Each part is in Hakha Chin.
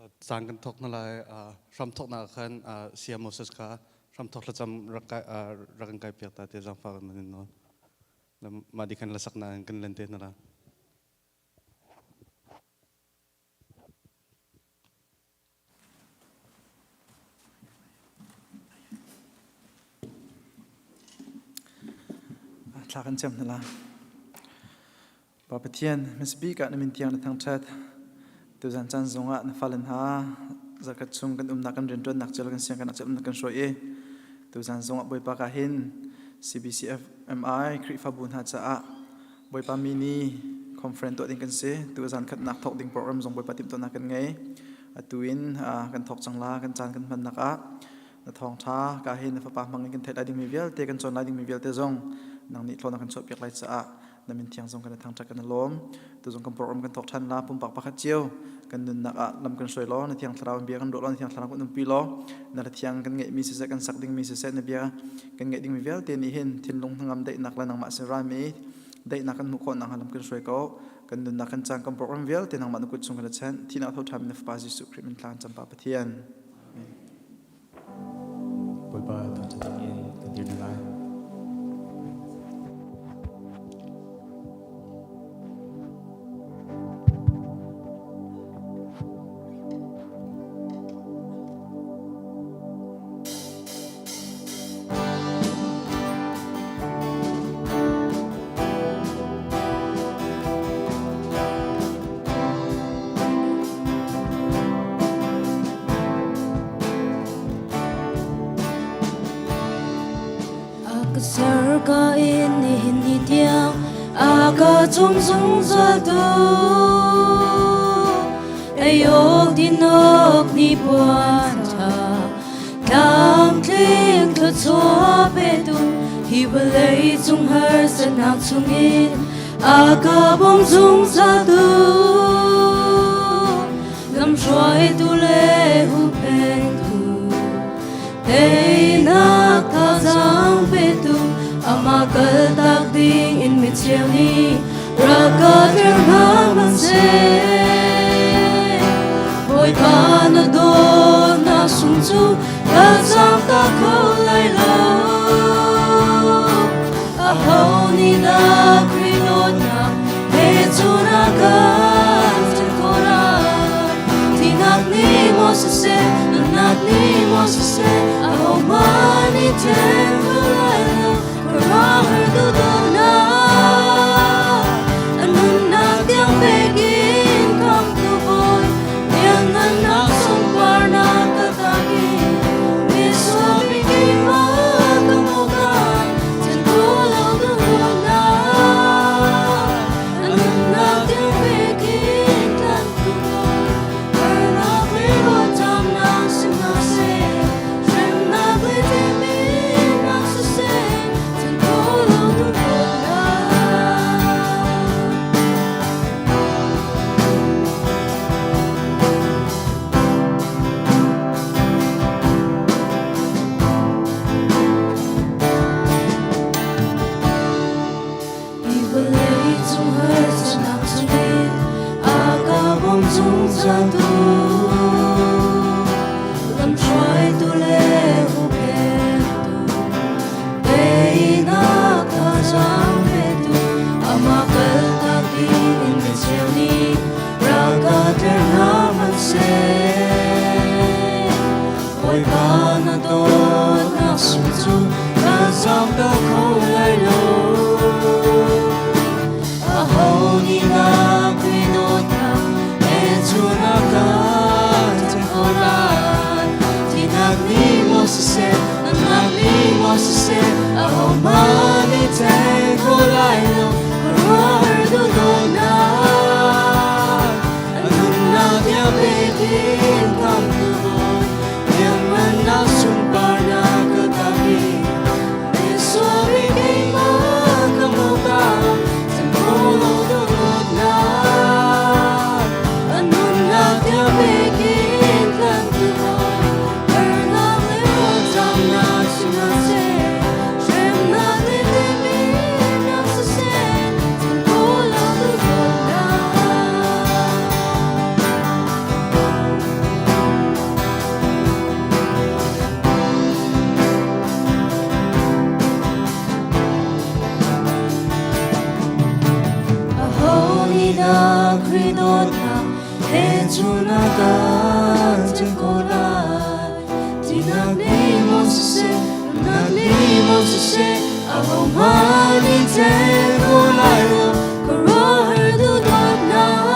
Caan kan thawk hna lai. Hramthawknak ah khan Saya Moses kha hramthawk thlacam rak rak kan kai piak ta te zaangfah kan in nawl. Mah di khan lasaknak in kan len te hna la. Thla kan cem hna la. Pa Pathian, hmasabik ah na min tiang na thangṭhat. Tuzan caan zongah na fale hna zarkhat chung kan umnak kan rianṭuannak cio le kan siang kan umnak kan hruai i tuzan zongah Bawipa ka hin CBCFMI Khrihfabu hna caah Bawipa mini conference tuah ding kan si. Tuzan khatnak thawk ding program zong Bawipa timhtuahnak kan ngei. Atu in kan thawk cang la, kan caan kan hmannak ah na thawngṭha ka hin na fapa hmang in kan theih lai dingmi vialte kan cawn lai dingmi vialte zong nang nih thlawn kan chuahpiak lai caah na min thiang zong kan thangṭhat kan lawm. Tuzung kan program kan thawk ṭhan la, pumpak pakhat cio kan nunnak ah lam kan hruai law, na thiang thlarau in bia kan ruah law, na thiang thlarau kan umpi law, na thiang kan ngeihmi siseh, kan sak dingmi siseh, na bia kan ngeih dingmi vialte nih hin thinlung hnangam daihnak le nangmah sin rami daihnak kan hmuh khawh nakhnga lam kan hruai ko. Kan nunnak kan caan kan program vialte nangmah na kut chung kan chanh. Thihnak tho ṭhami na Fapa Jesuh Khrih min thla cam Pa Pathian. Amen. Bawipa thangṭhat in kan dir hna lai. A ka ser ka in nihin ni tiang a ka chung zungzal tu ei awk dinawk ni puan tha tlamtling thluachuah petu hi vawlei cung harsatnak chungin a ka bawm zungzal tu lamhruaitu le huhphentu teinak thazaang petu amah kaltak ding in micheu nih rak ka tler hna hmanhseh. Bawipa na dawtnak sung cu ka zaangtak kho lai lo. Aho nih dah Khrih dawtnak he cu na kan ṭhen khawh lai? Thihnak nih maw siseh, nunnak nih maw siseh, ahohmanh nih ṭhen kho lai lo. Khuaruahhar duhdawtnak, a nunnak tiang pek in khamhtu Bawi, lianngannak sunparnak ka tak i misual mikip ah ka hmuhkan, ṭhen kho lo duhdawtnak, a nunnak tiang pek in tlanhtu Bawi, harnak le ruahchamnak si hna seh, hremnak le temhinnak siseh, ṭhen kho lo duhdawtnak. Hi vawlei cung harsatnak chungin a ka bawm zungzal tu lamhruaitu le huhphentu teinak thazaang petu amah kaltak ding in micheu nih ral ka tler hna hmanhseh. Bawipa na dawtnak sung cu ka zaamter kho lai lo. Aho nih na Khrih dawtnak he cu na ka Dawtnak he cun a kan ṭhen ko lai. Thihnak nih maw siseh, nunnak nih maw siseh, ahohmanh nih ṭhen kho lai lo. Khuaruahhar duhdawtnak,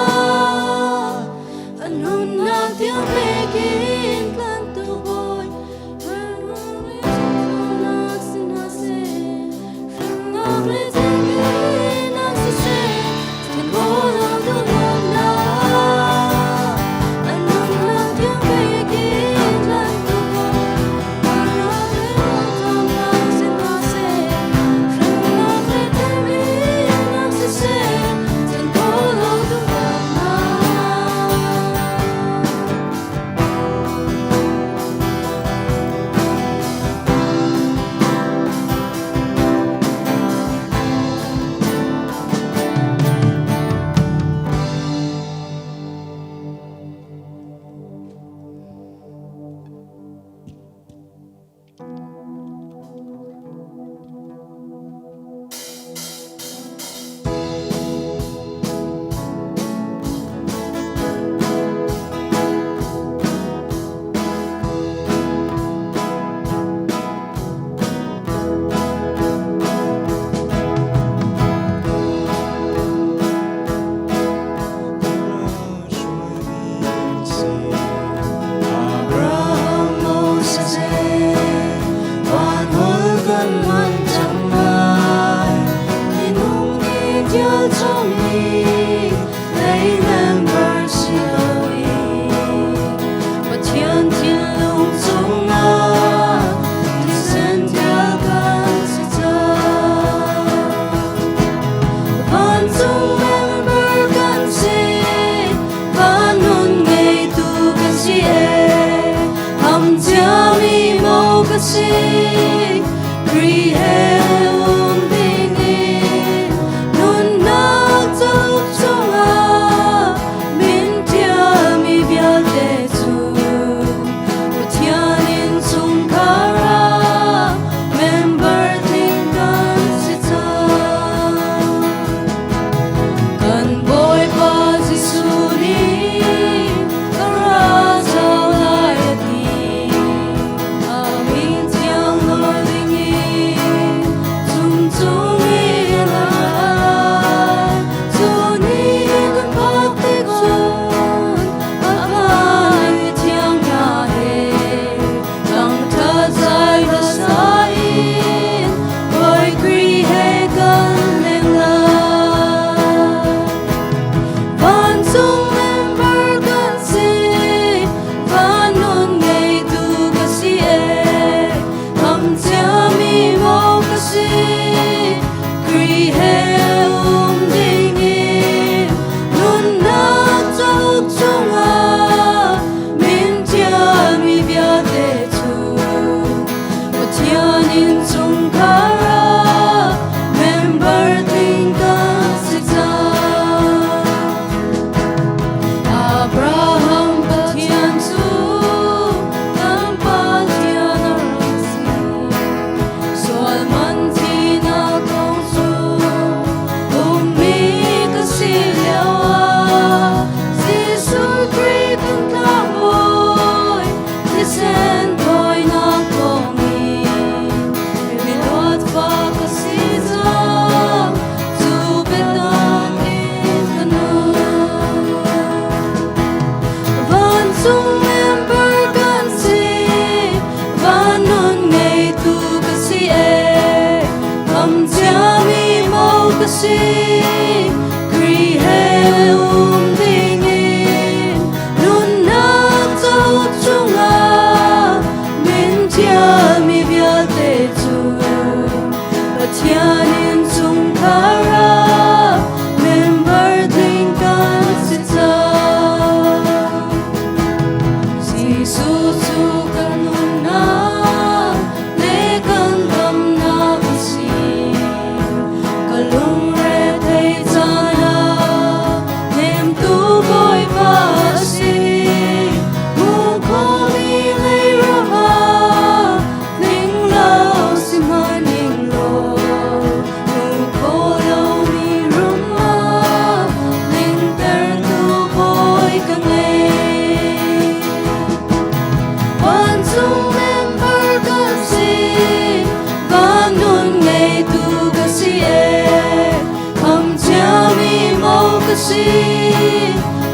a nunnak tiang pek in tlanhtu Bawi, hremnak le temhinnak siseh, ṭhen kho lo duhdawtnak, a nunnak tiang pek in tlanhtu Bawi, harnak le rawlṭamnak si hna seh, hremnak le temhinnak siseh, ṭhen kho lo duhdawtnak. Abraham Moses he van hol kan man cang lai. Minung nih thil chawmmi lei member si loin Pathian thinlung chungah thisen ṭial kan si cang. Vancung member kan si, van nun ngeitu kan si e. Ham ciami maw ka si, Khrih he um dingin nunnak cauk chungah min ṭialmi vialte cu Pathian innchungkhar ah member tling kan si cang. Kan Bawipa Jesuh nih ka ra zau lai a ti. A min thiang si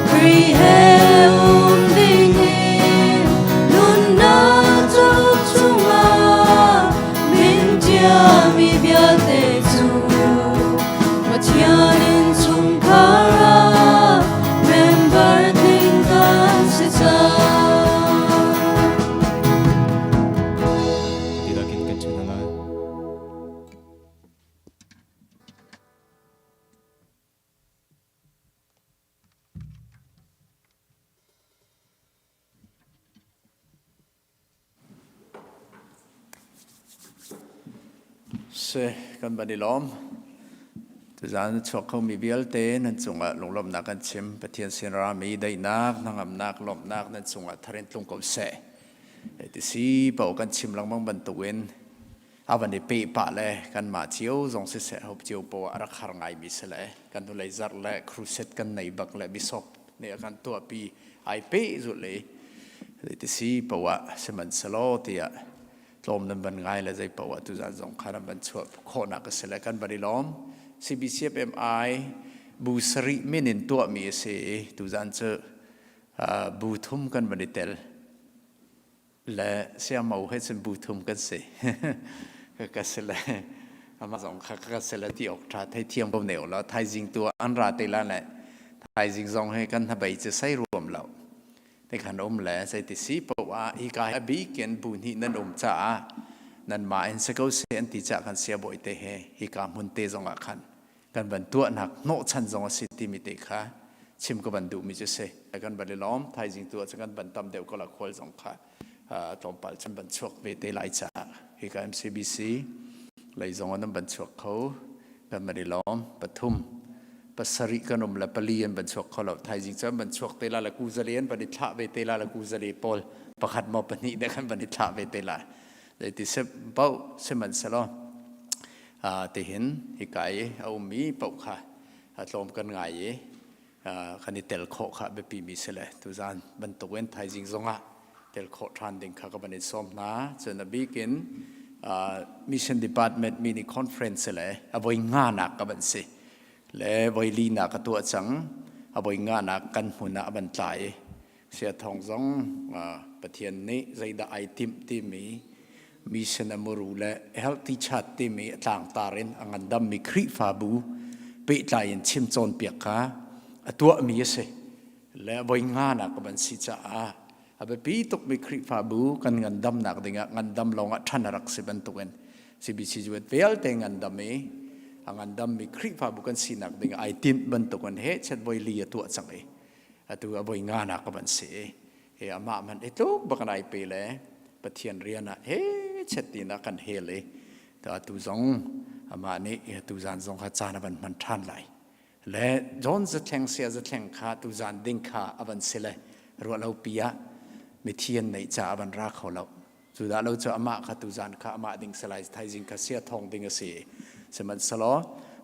Khrih he um dingin nunnak cauk chungah min ṭialmi vialte cu Pathian innchungkhar ah member tling kan si cang. Dihlak in kan ṭhen hna lai. Si, kan van i lawm. Tuzaan chuak khomi vialte nan cungah lunglawmhnak kan chim. Pathian sin rami daihnak, hnangamnak, lawmhnak nan cungah thar in tlung ko seh. Ti si paoh kan chim lengmang bantukin a van i peh pah le kanmah cio zong siseh hop cio poah a rak har ngaimi si le kan hnulei zarh le crusade kan nei bak le bishop nih a kan tuahpi ai peh zulh le ti si poah sihmanhselaw tiah tlawm nan van ngai le zei poah tuzan zong kha nan van chuah khawhnak a si le kan van i lawm. CBCFMI bu sarih min in tuahmi a si i tuzan cu bu thum kan van i tel. Le siamo he cun bu thum kan si. Ka si le ama zong kha ka si le ti awk ṭha thei thiam ko ne la thaizing tu an ra te la le thaizing zong he kan hnabei cu sei ruam lo te khan um le sei ti si po ah hi ka a bikin bu hnih nan um caah nan ma in se ko se an ti ca kan sia bawi te he hi ka hmun te zong ah khan kan van tuahnak hnawhchan zong a si timi te kha chim ka van duhmi cu si. Kan van i lawm thaizing tu ah kan van tam deuh ko la khual zong kha tlawmpal cun van chuak ve te lai caah hika MCBC lei zong ah nan van chuak kho kan van i lawm. Pathum pasarih kan um le pali an van chuak kho lo. Thaizing cu an van chuak te la le kuzale an van i thlah ve te la le kuzale pawl pakhat maw pahnih dek an van i thlah ve te lai. Zeiti se paoh sihmanhsehlaw tihin hika i a ummi paoh kha a tlawm kan ngai i kan i tel khawh kha biapimi si le tuzan bantukin thaizing zongah tel khawh ṭhan ding kha ka van in sawm hna. Cun a bik in mission department mini conference le a voi nganak ka van si le voi linak ka tuah cang. A voi nganak kan hmun ah a van tla i Siathawng zong Pathian nih zeidah ai timh timi mission a muru le healthy chat timi a tlangtar in a ngandammi Khrihfabu pehtlai in chim cawnpiak kha a tuahmi a si. Le voi nga nak ban si caah a biapi tukmi Khrihfabu kan ngandamnak dingah ngandam lawngah ṭhan a rak si bantukin CBC zuat vialte ngandam i a ngandammi Khrihfabu kan sinak dingah ai timh bantukin he chet voi li a tuah cang i atu a voi nga nak ka van si i he amah man i tluk bak ai pe le Pathian rian ah he chet ti na kan hel i atu zong amah nih atu zan zong kha caan a van hman ṭhan lai le John zathleng sia zathleng kha tu zan ding kha a van si le ruah lo pi ah mithi an neih ca a van ra kho lo. Cu dah lo cu amah kha tuzan kha amah ding salai thaizing kha sia thong ding a si. Sihmanhsehlaw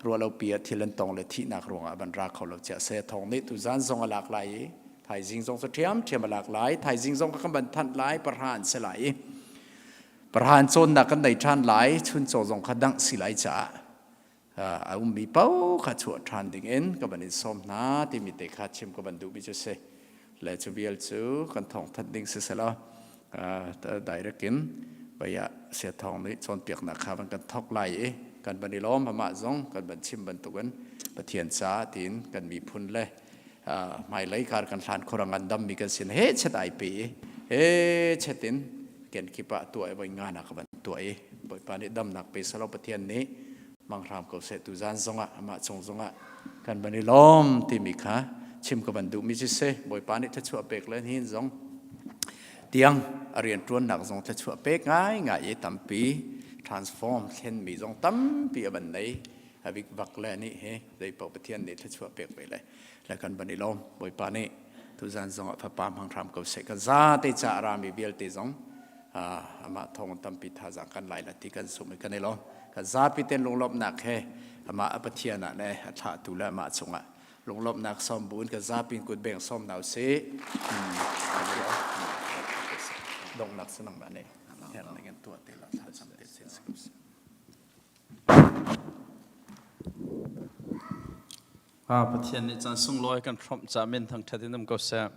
ruahlopi ah thil an tong le thihnak ruangah van ra kho lo chia sia thong nih tuzan zong a lak lai i thaizing zong cu ṭhiamṭhiam a lak lai. Thaizing zong kha kan van thanh lai parhan si lai i parhan cawnnak kan nei ṭhan lai chuncaw zong kha dangh si lai caah a ummi paoh kha chuah ṭhan ding in ka van in sawm hna timi te kha chim ka van duhmi cu si. Le cu vial cu kan thawngthanh ding siselaw direct in vei ah siathawng nih cawnpiaknak kha van kan thawk lai i kan van i lawm. Amah zong kan van chim bantukin Pathian ca tiin kan miphun le hmailei kar kan hlan khurang an dammi kan sin he chet ai pe i he chet in kenkip ah tuah i voi nga na ka van tuah i Bawipa nih damnak pe selaw Pathian nih manghram ko seh. Tuzan zongah amah cung zongah kan van i lawm timi kha chim ka van duhmi cu si. Bawipa nih thluachuah pek le hin zong tiang a rian ṭuannak zong thluachuah pek ngaingai i tampi transform thlenmi zong tampi a van nei a bik bak le nih hi zeipaoh Pathian nih thluachuah pek ve le le kan van i lawm. Bawipa nih tuzan zongah fapa hmang hram ko seh. Kan zate ca a rami vialte zong amah thawng tampi thazaang kan lai la ti kan sum i kan i lawm. Kan zapi ten lunglawmhnak he amah a Pathian ah le a thlahtu le amah chungah lunglawmhnak sawm buin kan zapi in kut beng sawm hna usih. Donghnak sanang ma ne herh ning in tuah te la thlacam te se. Pathian nih caan sunglawi kan hrawmh ca min thangṭhat in um ko seh.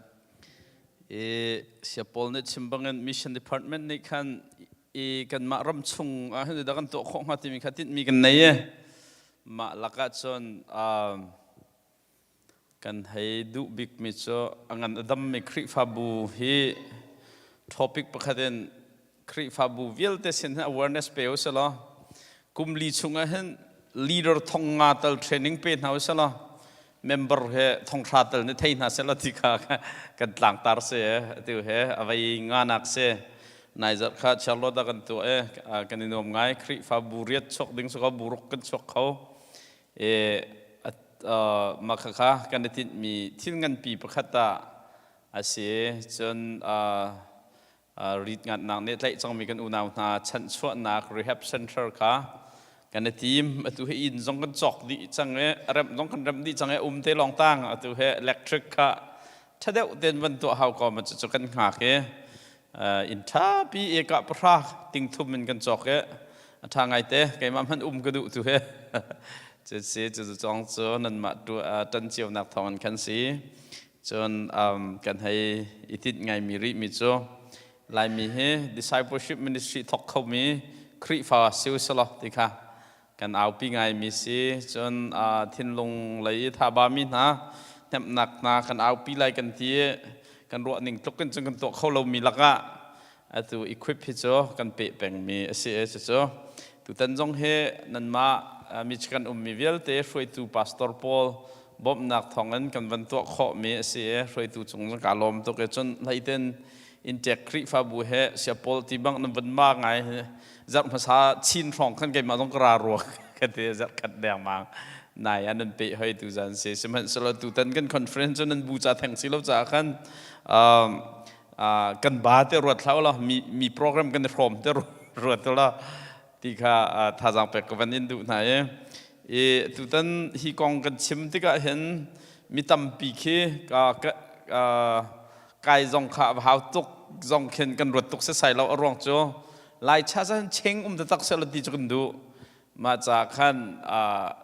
I sia Paul nih chim bangin mission department nih khan i kanmah ram chung ah hin dah kan tuah khawh hnga timi kha tinhmi kan nei i mah lakah cun kan hei duh bikmi cu a ngan a dammi Khrihfabu hi topic pakhat in Khrihfabu vialte sin hin awareness pe u selaw kum li chung ah hin leader thong nga tal training pe hna u selaw member he thong hra tal ni thei hna selaw ti kha kan tlangtar se tu he avei nga nak se nai zarh kha Charlotte ah kan tuah e kan i nuam ngai Khrihfabu riat chuak ding so buruk kan chuak kho e mah kha kan i tinhmi thil nganpi pakhat ah a si cun rit ngatnak nih tlaih cangmi kan unau hna chanhchuahnak rehab center kha kan i tim. Atu hi inn zong kan cawk dih cang i remh zong kan remh dih cang i um te lawng tang. Atu hi electric kha ṭha deuh tein van tuah hau ko ma cucu kan hngak i inn ṭhapi eka pahra ting thum in kan cawk i a ṭha ngaite. Keimah hmanh um ka duh tu hi cu si cu cong cu nanmah ṭan cionak thawng in khan si. Cun kan hei i tinh ngaimi rihmi cu Laimi hi discipleship ministry thawk khomi Khrihfa si u selaw ti kha kan aupi ngaimi si. Cun thinlung lei i thabami hna hnemhnak hna kan aupi lai kan ti i kan ruah ning tluk in cun kan tuah kho lomi lakah atu equip hi cu kan peh pengmi a si i cucu tutan zong hi nanmah Michigan ummi vialte hruaitu pastor pawl bawmhnak thawngin kan van tuah khawhmi a si i hruaitu cung zong kaa lawm tuk i cun hleiten inntek Khrihfabu he siapawl ti bang nan van ma ngai zarh hmasa chin hrawng khan keimah zong ka ra rua ka ti zarh khat dengmang nai ah nan peh hoi tu zan si. Sihmanhsehlaw tutan kan conference cu nan bu ca theng si lo caah khan kan ba te ruat hlah law mi mi program kan i hrawm te ruat la ti kha thazaang pek ka van in duh hna i i tutan hi kong kan chim tikah hin mi tampi khi kai zong kha a hau tuk zong khin kan ruat tuk sesai lo. A ruang cu lai cha chan cheng um taktak seh ti cu kan duh. Mah ca khan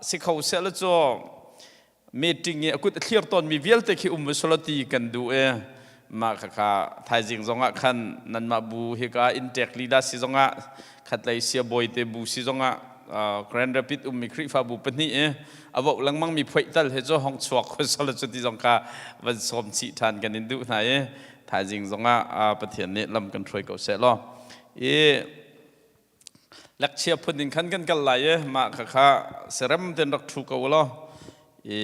si kho seh la cu meeting i a kut a thlir tawnmi vialte khi um selaw ti kan duh i mah khakha thaizing zongah khan nanmah bu hika intek lila si zongah khatlei siabawi te bu si zongah Grand Rapid ummi Khrihfabu pahnih i a voh lengmang mi phoih tal he cu hong chuak kho selaw cu ti zong kha van sawm chih ṭhan kan in duh hna i thaizing zongah Pathian nih lam kan hruai ko seh law i Lekchia phun in khan kan kal lai i mah khakha serem ten rak ṭhu ko law i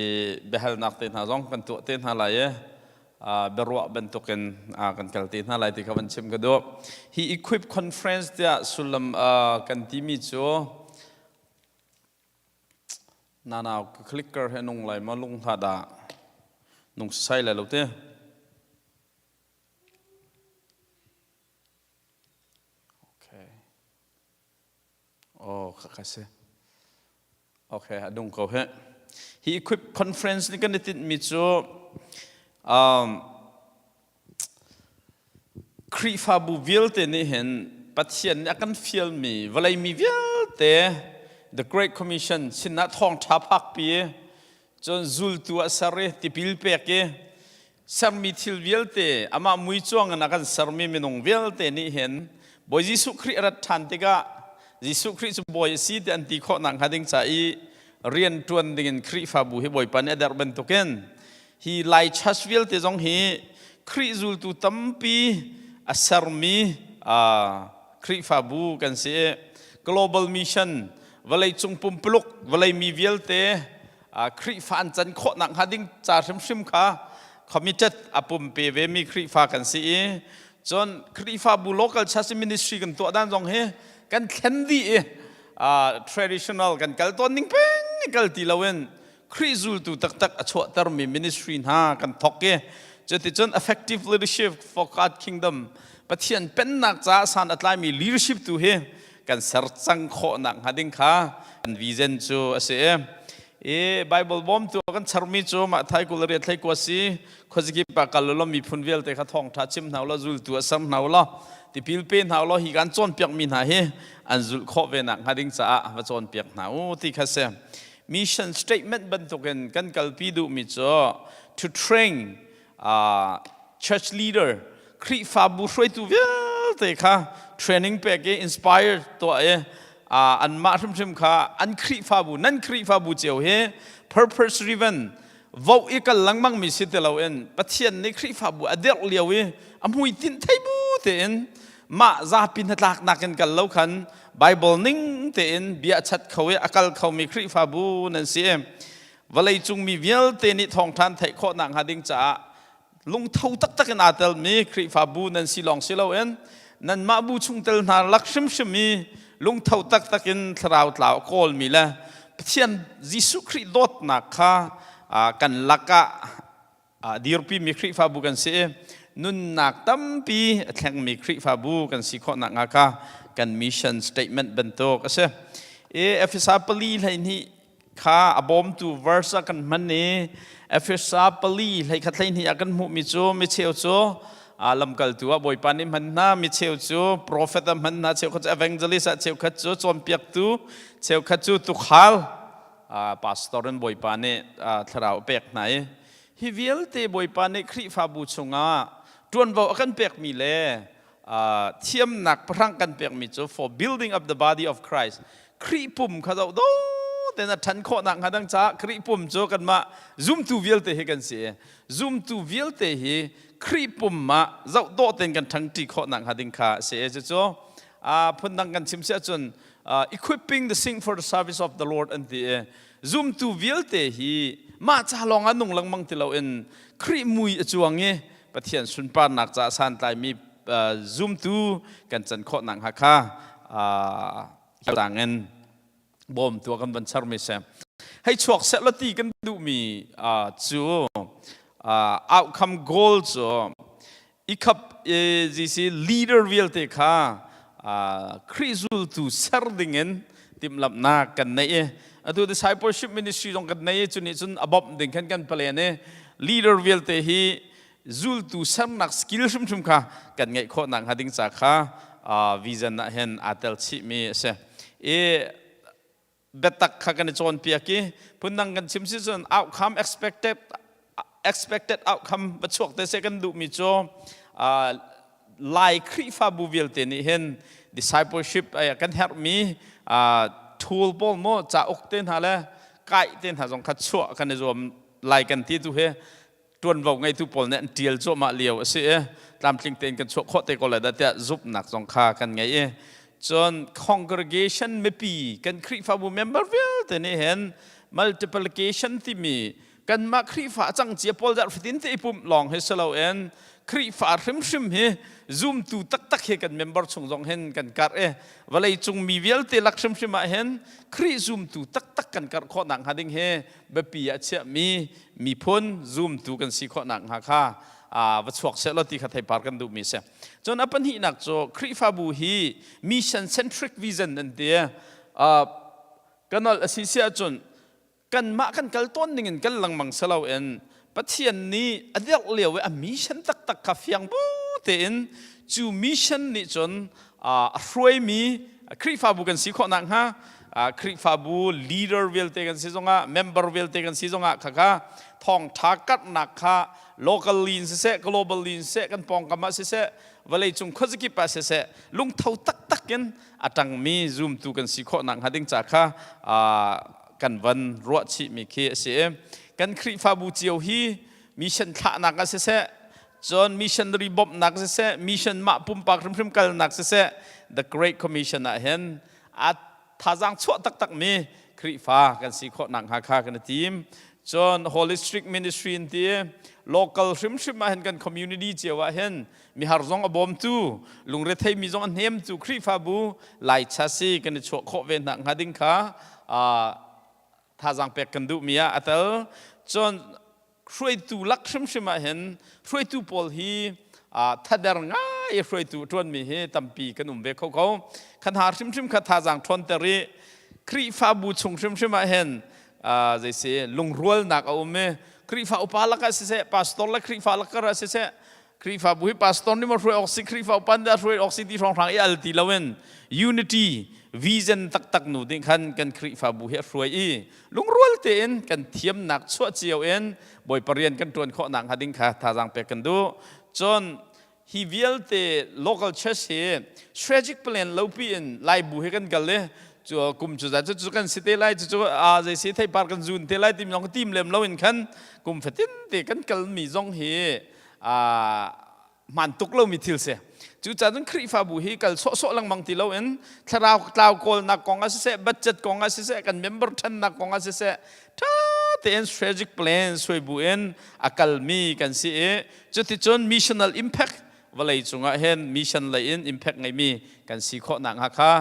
biahalnak te hna zong kan tuah te hna lai i biaruah bantukin kan kal te hna lai ti kha van chim ka duh. Hi Equip Conference tiah sullam kan timi cu nanau clicker he nung lai ma lung hlah dah nung sai lai lo te. Okay. Oh, khakha si. Okay, a dung ko he. Hi equip conference ni kan i tinhmi cu Khrihfabu vialte nih hin Pathian nih a kan fialmi vawlei mi vialte The Great Commission sinah thawngṭha phakpi cun zultu a ser i tipil pek i sermi thil vialte amah mui cuang in a kan sermi minung vialte nih hin Bawi Jesuh Khrih a rat ṭhan tikah Jesuh Khrih cu Bawi a si ti an ti khawh nakhnga ding ca i rian ṭuan dingin Khrihfabu hi Bawipa nih a derh bantukin hi Lai church vialte zong hi Khrih zultu tampi a sermi Khrihfabu kan si i global mission vawleicung pumpuluk vawlei mi vialte Khrihfa an can khawh nakhnga ding ca hrimhrim kha committed a pumpe ve mi Khrihfa kan si i cun Khrihfabu local church ministry kan tuah dan zong hi kan thlen dih i traditional kan kal tawn ning peng kal ti loin Khrih zultu taktak a chuahtermi ministry hna kan thok i cuticun effective leadership for God kingdom Pathian pennak caah san a tlaimi leadership tu hi kan ser cang khawh nak hnga ding kha kan vision cu a si i Bible bawmtu kan charmi cu mah thai kul riat thlei kua si khuazikip ah kal lo miphun vialte kha thawngtha chim hna law zultu a ser hna law tipil pe hna law hi kan cawnpiak mi hna hi an zulh khawh ve nak hnga ding caah va cawnpiak hna u ti kha si. Mission statement bantukin kan kalpi duhmi cu to train church leader, Khrihfabu hruaitu vialte kha training pek i inspire tuah i anmah hrimhrim kha an Khrihfabu, nan Khrihfabu cio hi purpose driven voh i kal lengmang mi si ti loin Pathian nih Khrihfabu a dirh lio i a hmuitinh thei bu tein mah zapi hnatlaknak in kal lo khan Bible ning tein bia chat kho i a kal khomi Khrihfabu nan si. Vawlei cung mi vialte nih thawngṭhan theih khawh nakhnga ding caah lungtho taktak in aa telmi Khrihfabu nan si lawng si loin nanmah bu chungtel hna lak hrimhrim i lungtho taktak in thlarau tlau a kawlmi le Pathian Jesuh Khrih dawtnak kha kan lakah a dirpimi Khrihfabu kan si i nunnak tampi a thlengmi Khrihfabu kan si khawh nakhnga kha kan mission statement bantuk a si. I Efesa 4:12 kha a bawmtu verse ah kan hman i Efesa 4:14 ah kan hmuhmi cu micheu cu lamkaltu ah Bawipa nih hman hna, micheu cu profet ah hman hna, cheukhat cu evangelist ah, cheukhat cu cawnpiaktu, cheukhat cu tukhal, pastor in Bawipa nih thlarau a pek hna i hi vialte Bawipa nih Khrihfabu chungah ṭuanvo a kan pekmi le thiamnak pahrang kan pekmi cu for building up the body of Christ, Khrih pum kha zoh do ten a ṭhan khawh nak hnga dang caah. Khrih pum cu kanmah zumtu vialte hi kan si i zumtu vialte hi Khrih pum ah zoh dawh ten kan ṭhangṭi khawh nak hnga ding kha a si. Cucu phundang kan chim si ahcun equipping the saint for the service of the Lord an ti i zumtu vialte hi mah ca lawng ah nung lengmang ti loin Khrih mui a cuang i Pathian sunparnak caah santlaimi zumtu kan can khawh nak hnga kha tangin bawmtu kan van charmi si. Hei chuak seh law ti kan duhmi cu outcome goal cu ikhap GC leader vialte kha Khrih zultu ser dingin timhlamhnak kan neih i atu discipleship ministry zong kan nei i cu nih cun a bawmh ding khan kan plan i leader vialte hi zultu sernak skill hrimhrim kha kan ngeih khawh nak hnga ding ca kha vision ah hin aa tel chihmi a si. I biatak kha kan i cawnpiak i phundang kan chim si cun outcome, expected outcome va chuak te seh kan duhmi cu Lai Khrihfabu vialte nih hin discipleship kan herhmi tool pawl maw, cauk te hna le kai te hna zong kha chuah kan i zuam lai kan ti tu hi ṭuanvo ngeitu pawl nih an ṭial cuahmah lio a si i tlamtling tein kan chuah khawh te ko lai dah tiah zumhnak zong kha kan ngei. I cun congregation mipi kan Khrihfabu member vialte nih hin multiplication timi kanmah Khrihfa a cang cia pawl zarh fatin te i pumh lawng hi si loin Khrihfa hrimhrim hi zumtu taktak hi kan member chung zong hin kan karh i vawlei cung mi vialte lak hrimhrim ah hin Khrih zumtu taktak kan karh khawh nak hnga ding hi biapi ah chiahmi miphun zumtu kan si khawh nak hnga kha va chuak seh law ti kha theipar kan duhmi si. Cun a pahnihnak cu Khrihfabu hi mission centric vision an ti. Kan nolh a si si ahcun kanmah kan kal tawn ning in kal lengmang si loin Pathian nih a dirh lio i a mission taktak kha fiang bu tein cu mission nih cun a hruaimi Khrihfabu kan si khawh nakhnga, Khrihfabu leader vialte kan si zongah, member vialte kan si zongah khakha thawngṭha karhnak kha locally in siseh, globally in siseh, kan pawngkam ah siseh, vawleicung khuazakip ah siseh, lungtho taktak in a ṭangmi zumtu kan si khawh nakhnga ding ca kha kan van ruah chihmi khi a si. Kan Khrihfabu cio hi mission thlahnak ah siseh, cun missionary bawmhnak siseh, mission mah pumpak hrimhrim kalnak siseh, the Great Commission ah hin a thazaang chuah taktakmi Khrihfa kan si khawh nakhnga kha kan i tim. Cun Holistic Ministry in ti local hrimhrim ah hin kan community cio ah hin mihar zong a bawmtu, lungretheimi zong a hnemtu Khrihfabu Laicha si kan i chuah khawh ve hna hnga ding kha thazaang pek kan duhmi ah a tel. Cun hruaitu lak hrimhrim ah hin hruaitu pawl hi thader ngai hruaitu ṭuanmi hi tampi kan um ve kho ko. Khan ha hrimhrim kha thazaang ṭhawnter i Khrihfabu chung hrimhrim ah hin zeisi lungrualnak a um i Khrihfa upa lakah siseh, pastor le Khrihfa lakar ah siseh, Khrihfabu hi pastor nih maw hruai awk si, Khrihfa upa nih dah hruai awk si ti hrawnghrang i al ti loin unity. Vision taktak nu nih khan kan Khrihfabu hi a hruai i lungrual tein kan thiamnak chuah cio in Bawipa rian kan ṭuan khawh nakhnga ding kha thazaang pek kan duh. Cun hi vialte local church hi strategic plan lopi in Laibu hi kan kal i cu kum cu zat cu kan si te lai cu a zei si theipar kan zun te lai timi zong tim lem lo in khan kum fatin te kan kal mi zong hi a hmaan tuk lomi thil si. Cucaah cun Khrihfabu hi kal sawhsawh lengmang ti loin thlarau tlau kawlnak kong ah siseh, budget kong ah siseh, kan member ṭhannak kong ah siseh, ṭha tein strategic plan suai bu in a kalmi kan si i cuticun missional impact vawlei cungah hin mission lei in impact ngeimi kan si khawh nak hnga kha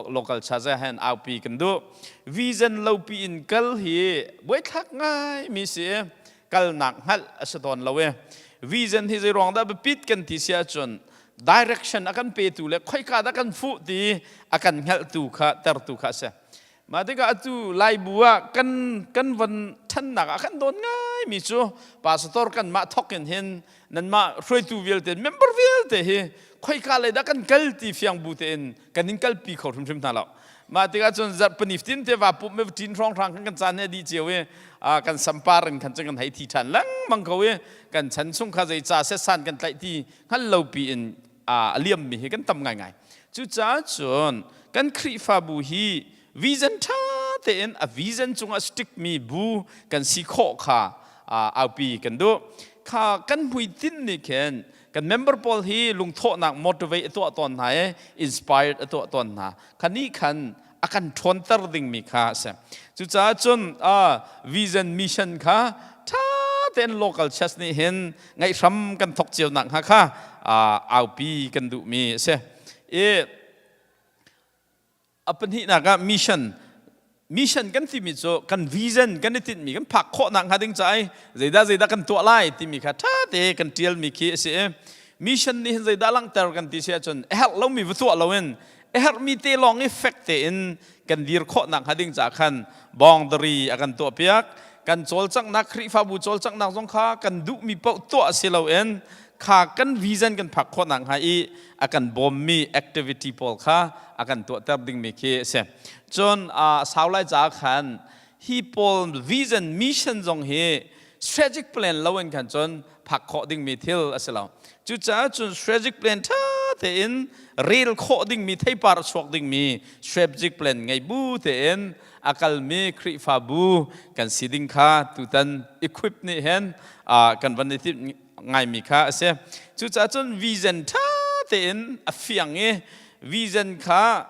local church ah hin aupi kan duh. Vision lopi in kal hi buaithlak ngaimi si i kalnak hngalh a si tawn lo i vision hi zei ruang dah biapit kan ti si ahcun direction a kan petu le khoika dah kan fuh ti a kan hngalhtu kha tertu kha a si. Mah tikah atu Laibu ah kan kan von ṭhannak ah kan dawn ngaimi cu pastor kan mah thok in hin nanmah hruaitu vialte member vialte hi khoika lei dah kan kal ti fiang bu tein kan in kalpi kho hrimhrim hna lo. Mah tikah cun zarhpini fatin te va pumh me ṭin hrawnghrang khan kan caan he dih cio i kan sampar in khan cun kan hei thi ṭhan lengmang ko i kan chan chung kha zei ca setsan kan tlaih ti hngal lo pi in a liammi hi kan tam ngaingai. Cucaah cun kan Khrihfabu hi vision ṭha tein a vision cungah stick mi bu kan si khawh kha aupi kan duh. Kha kan hmuitinh nih khin kan member pawl hi lungthawhnak motivate a tuah tawn hna i inspired a tuah tawn hna. Kha nih khan a kan ṭhawnter dingmi kha a si. Cucaah cun vision mission kha ṭha tein local church nih hin ngaihhram kan thok cio nak hnga kha aupi kan duhmi a si. I a pahnihnak ah mission mission kan timi cu kan vision kan i tinhmi kan phak khawh nak hnga ding ca i zeidah zeidah kan tuah lai timi kha ṭha te kan ṭialmi khi a si i mission nih hin zeidah langhter kan ti si ahcun a herh lomi va tuah loin a herhmi te lawng i fek tein kan dir khawh nak hnga ding ca khan boundary a kan tuah piak. Kan cawlcanghnak, Khrihfabu cawlcanghnak zong kha kan duhmi paoh tuah si loin kha kan vision kan phak khawh nak hnga i a kan bawmmi activity pawl kha a kan tuahter dingmi khi a si. Cun sau lai caah khan hi pawl vision mission zong hi strategic plan lo in khan cun phak khawh dingmi thil a si lo. Cucaah cun strategic plan ṭha tein rel khawh dingmi, theipar a chuak dingmi strategic plan ngei bu tein a kalmi Khrihfabu kan si ding kha tutan equip nih hin kan van i timh ngaimi kha a si. Cucaah cun vision ṭha tein a fiang i vision kha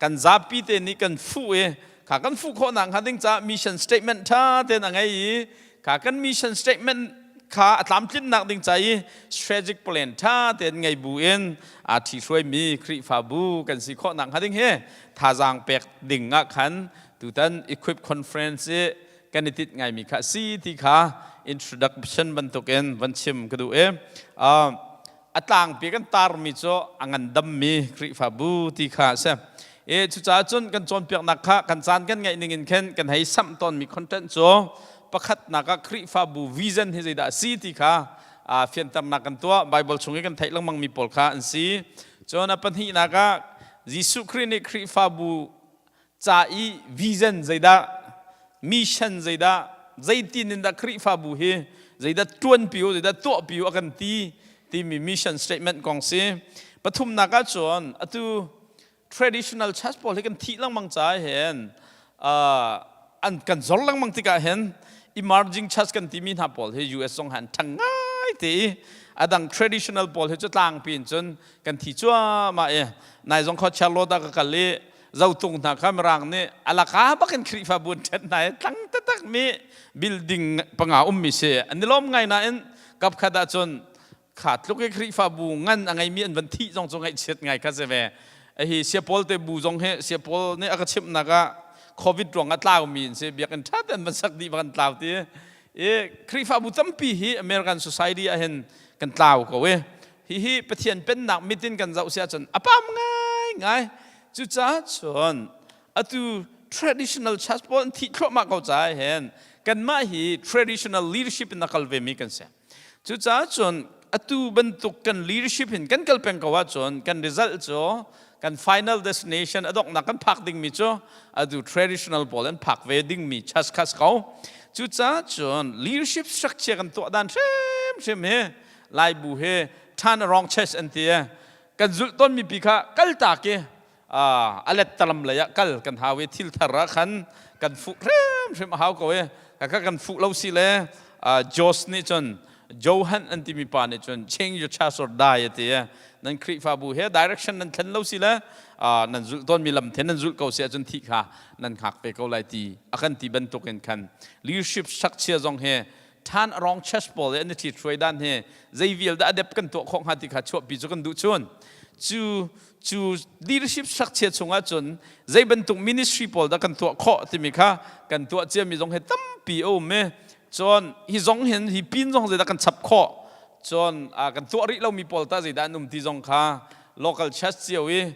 kan zapi te nih kan fuh i kha kan fuh khawh nak hnga ding caah mission statement ṭha tein a ngei i kha kan mission statement kha a tlamtlinnak ding ca i strategic plan ṭha tein ngei bu in aa ṭhihruaimi Khrihfabu kan si khawh nak hnga ding hi thazaang pek ding ah khan tutan equip conference i kan i tit ngaimi kha si ti kha introduction bantukin van chim ka duh i a tlangpi kan tarmi cu a ngandammi Khrihfabu ti kha a si. E cucaah cun kan cawnpiaknak kha kan caan kan ngeih ning in khin kan hei samh tawnmi content cu pakhatnak ah Khrihfabu vision hi zeidah a si ti kha fianternak kan tuah. Bible chung i kan theih lengmangmi pawl kha an si. Cun a pahnihnak ah Jesuh Khrih nih Khrihfabu ca i vision zeidah, mission zeidah, zeitin in dah Khrihfabu hi zeidah ṭuanpi u, zeidah tuahpi u a kan ti timi mission statement kong si. Pathumnak ah cun atu traditional church pawl hi kan thih lengmang caah hin an kan zor lengmang tikah hin emerging church kan timi hna pawl hi US zong han ṭhang ngai te i adang traditional pawl hi cu tlangpi in cun kan thi cuahmah i nai zong kho Charlotte ah ka kal i zotung hna kha mirang nih alaka bakin Khrihfabu an ṭhen hna i tlang taktak mi building panga ummi si an i lawm ngai nain kapkhat ahcun kha tluk i Khrihfabu ngan a ngeimi an van thih zong cu ngaihchiat ngai kha si ve. Hi Siapawl te bu zong hi Siapawl nih a ka chimhnak ah COVID ruang ah tlaumi an si, biakinn ṭha tein van sak dih bak an tlau ti i Khrihfabu tampi hi American society ah hin kan tlau ko i hihi Pathian pennak mit in kan zoh si ahcun a pam ngaingai. Cucaah cun atu traditional church pawl an thih thluahmah ko caah hin kanmah hi traditional leadership in a kal vemi kan si. Cucaah cun atu bantuk kan leadership hin kan kal peng ko ahcun kan result cu Kan final destination a donghnak kan phak dingmi cu atu traditional pawl an phak ve dingmi church kha si ko. Cucaah cun leadership structure kan tuah dan hrimhrim hi Laibu hi turn wrong church an ti. Kan zulh tawnmi pi kha kaltak i a lettalam lei ah kal kan hau i thil thar ah khan kan fuh hrimhrim a hau ko i kha kan fuh lo si le Josh nih cun Johan an timi pa nih cun change your church or die a ti nan Khrihfabu he direction nan thlen lo si le nan zulh tawnmi lam the nan zulh ko si ahcun thih kha nan hngak ve ko lai ti a kan ti bantukin khan leadership structure zong hi than wrong church pawl i an i ṭhithruai dan hi zei vial dah a dep kan tuah khawh hnga ti kha chuahpi cu kan duh chun cu cu leadership structure chungah cun zei bantuk ministry pawl dah kan tuah khawh timi kha kan tuah ciami zong hi tampi a um i cun hi zong hin hi pin zong zeidah kan chap khawh cun kan tuah rih lomi pawl ta zeidah an um ti zong kha local church cio i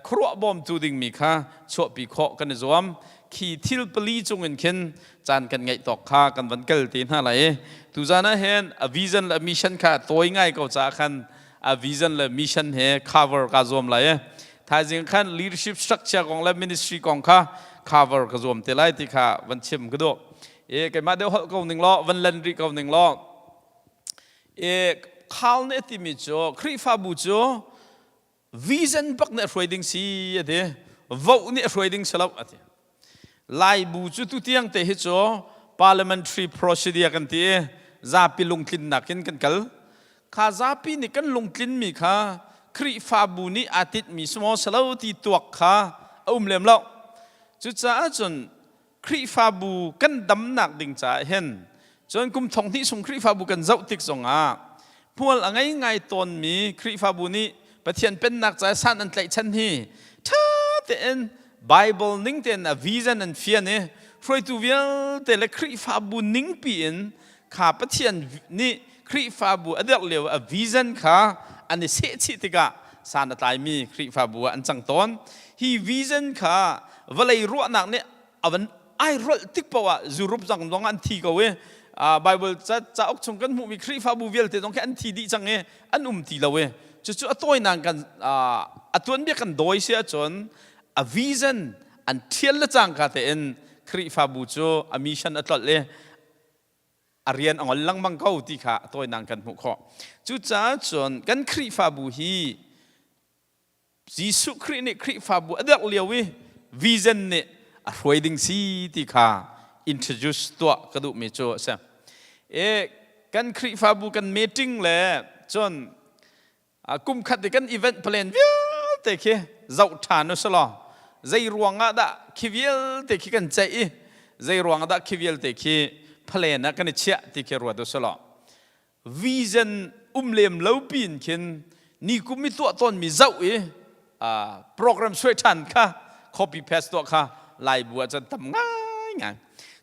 khuaruah bawmtu dingmi kha chuahpi khawh kan i zuam khi thil pali cungin khin caan kan ngeih tawk kha kan van kal te hna lai i tuzan ah hin a vision le mission kha tawi ngai ko caah khan a vision le mission he cover ka zuam lai i thaizing khan leadership structure kong le ministry kong kha cover ka zuam te lai ti kha van chim ka duh e keimah deuh holh ko ning law van len rih ko ning law e khal nih timi cu Khrihfabu cu vision bak nih a hruai ding si a ti vote nih a hruai ding si lo a ti Laibu cu tutiang te hi cu parliamentary procedure kan ti i zapi lungtlinnak in kan kal kha zapi nih kan lungtlinmi kha Khrihfabu nih aa tinhmi smaw salo ti tuak kha a um lem lo cucaah cun Khrihfabu kan damnak ding caah hin cun kum thong hnih chung Khrihfabu kan zoh tik zongah hmual a ngei ngai tawnmi Khrihfabu nih Pathian pennak caah san an tlaihchan hi ṭha tein Bible ning tein a vision an fian i hruaitu vialte le Khrihfabu ningpi in kha Pathian nih Khrihfabu a derh lio a vision kha an i sehchih tikah san a tlaimi Khrihfabu ah an cang tawn. Hi vision kha vawlei ruahnak nih a van ai rolh tik paoh ah Europe zong zong an thi ko i Bible cauk chung kan hmuhmi Khrihfabu vialte zong khi an thi dih cang i an um ti lo i cucu a tawinak kan a tuanbia kan dawi si ahcun a vision an thial le cangka tein Khrihfabu cu a mission a tlolh i a rian a ngol lengmang ko ti kha a tawinak kan hmuh khawh. Cucaah cun kan Khrihfabu hi Jesuh Khrih nih Khrihfabu a derh lio i vision nih a hruai ding si ti kha introduce tuah ka duhmi cu a si. E, kan Khrihfabu kan meeting le cun kum khat i kan event plan vialte khi zoh ṭhan u selaw zei ruang ah dah khi vialte khi kan ceih i zei ruang ah dah khi vialte khi plan ah kan i chiah ti khi ruat u selaw vision um lem lo pin khin ni kum i tuah tawnmi zoh i program suai ṭhan kha copy paste tuah kha lai bu ah cun tam ngai ngai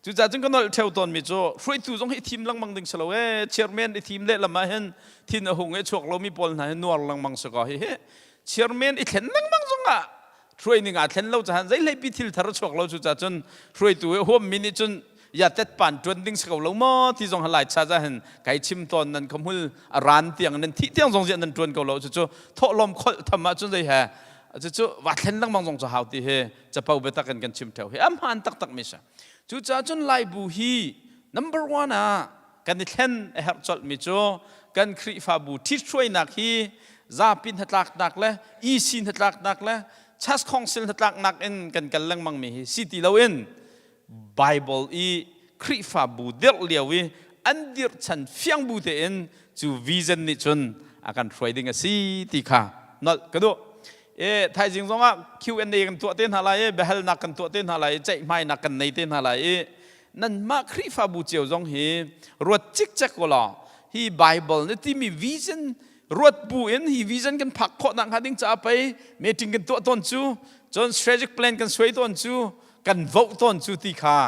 cucaah cun ka nolh ṭheo tawnmi cu hruaitu zong hi i thim lengmang ding si lo ee chairman i thim lehlam ah hin thin a hung i chuak lomi pawl hna hi nuar lengmang si ko hi hi chairman i thlen lengmang zongah hruai ning aa thlen lo cahan zei hleipi thil thar a chuak lo cu cun hruaitu i huammi nih cun ya tet pan tuan ding si ko lo maw ti zong lai cha za hin kai chim tawn nan khahmul a ran tiang nan thi tiang zong ziah nan tuan ko lo cu cu thawhlawm kholh tham ah cun zei he cu cu wa thlen lengmang zong cu hau ti hi capo biatak in kan chim theo hi a hmaan taktak mi si cucaah cun laibu hi number one ah kan i thlen a herh colhmi cu kan Khrihfabu ṭhithruainak hi zapi hnatlaknak le EC hnatlaknak le Church Council hnatlaknak in kan kal lengmang mi hi si ti loin Bible i Khrihfabu dirh lio i an dirh chan fiang bu tein cu vision nih cun a kan hruai ding a si ti kha nolh ka duh. E thaizing zongah Q&A kan tuah te hna lai i biahalnak kan tuah te hna lai i ceihmainak kan nei te hna lai i nanmah Khrihfabu cio zong hi ruat cikcek u law hi Bible nih timi vision ruat bu in hi vision kan phak khawh nak hnga ding caah pei meeting kan tuah tawn cu cun strategic plan kan suai tawn cu kan vote tawn cu ti kha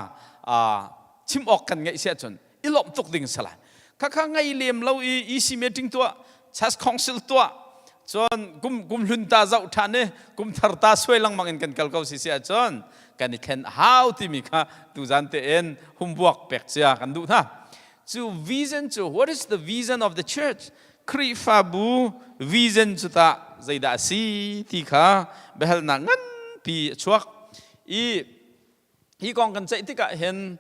chim awk kan ngeih si ahcun i lawmh tuk ding si lai khakha ngei lem lo i EC meeting tuah Church Council tuah cun kum kum hlun ta zoh ṭhan i kum thar ta suai lengmang in kan kal ko si si ahcun kan i thlen hau timi kha tuzan tein humbuak pek cia kan duh hna cu vision cu what is the vision of the church Khrihfabu vision cu tah? zeidah a si ti kha biahalnak nganpi a chuak i hi kong kan ceih tikah hin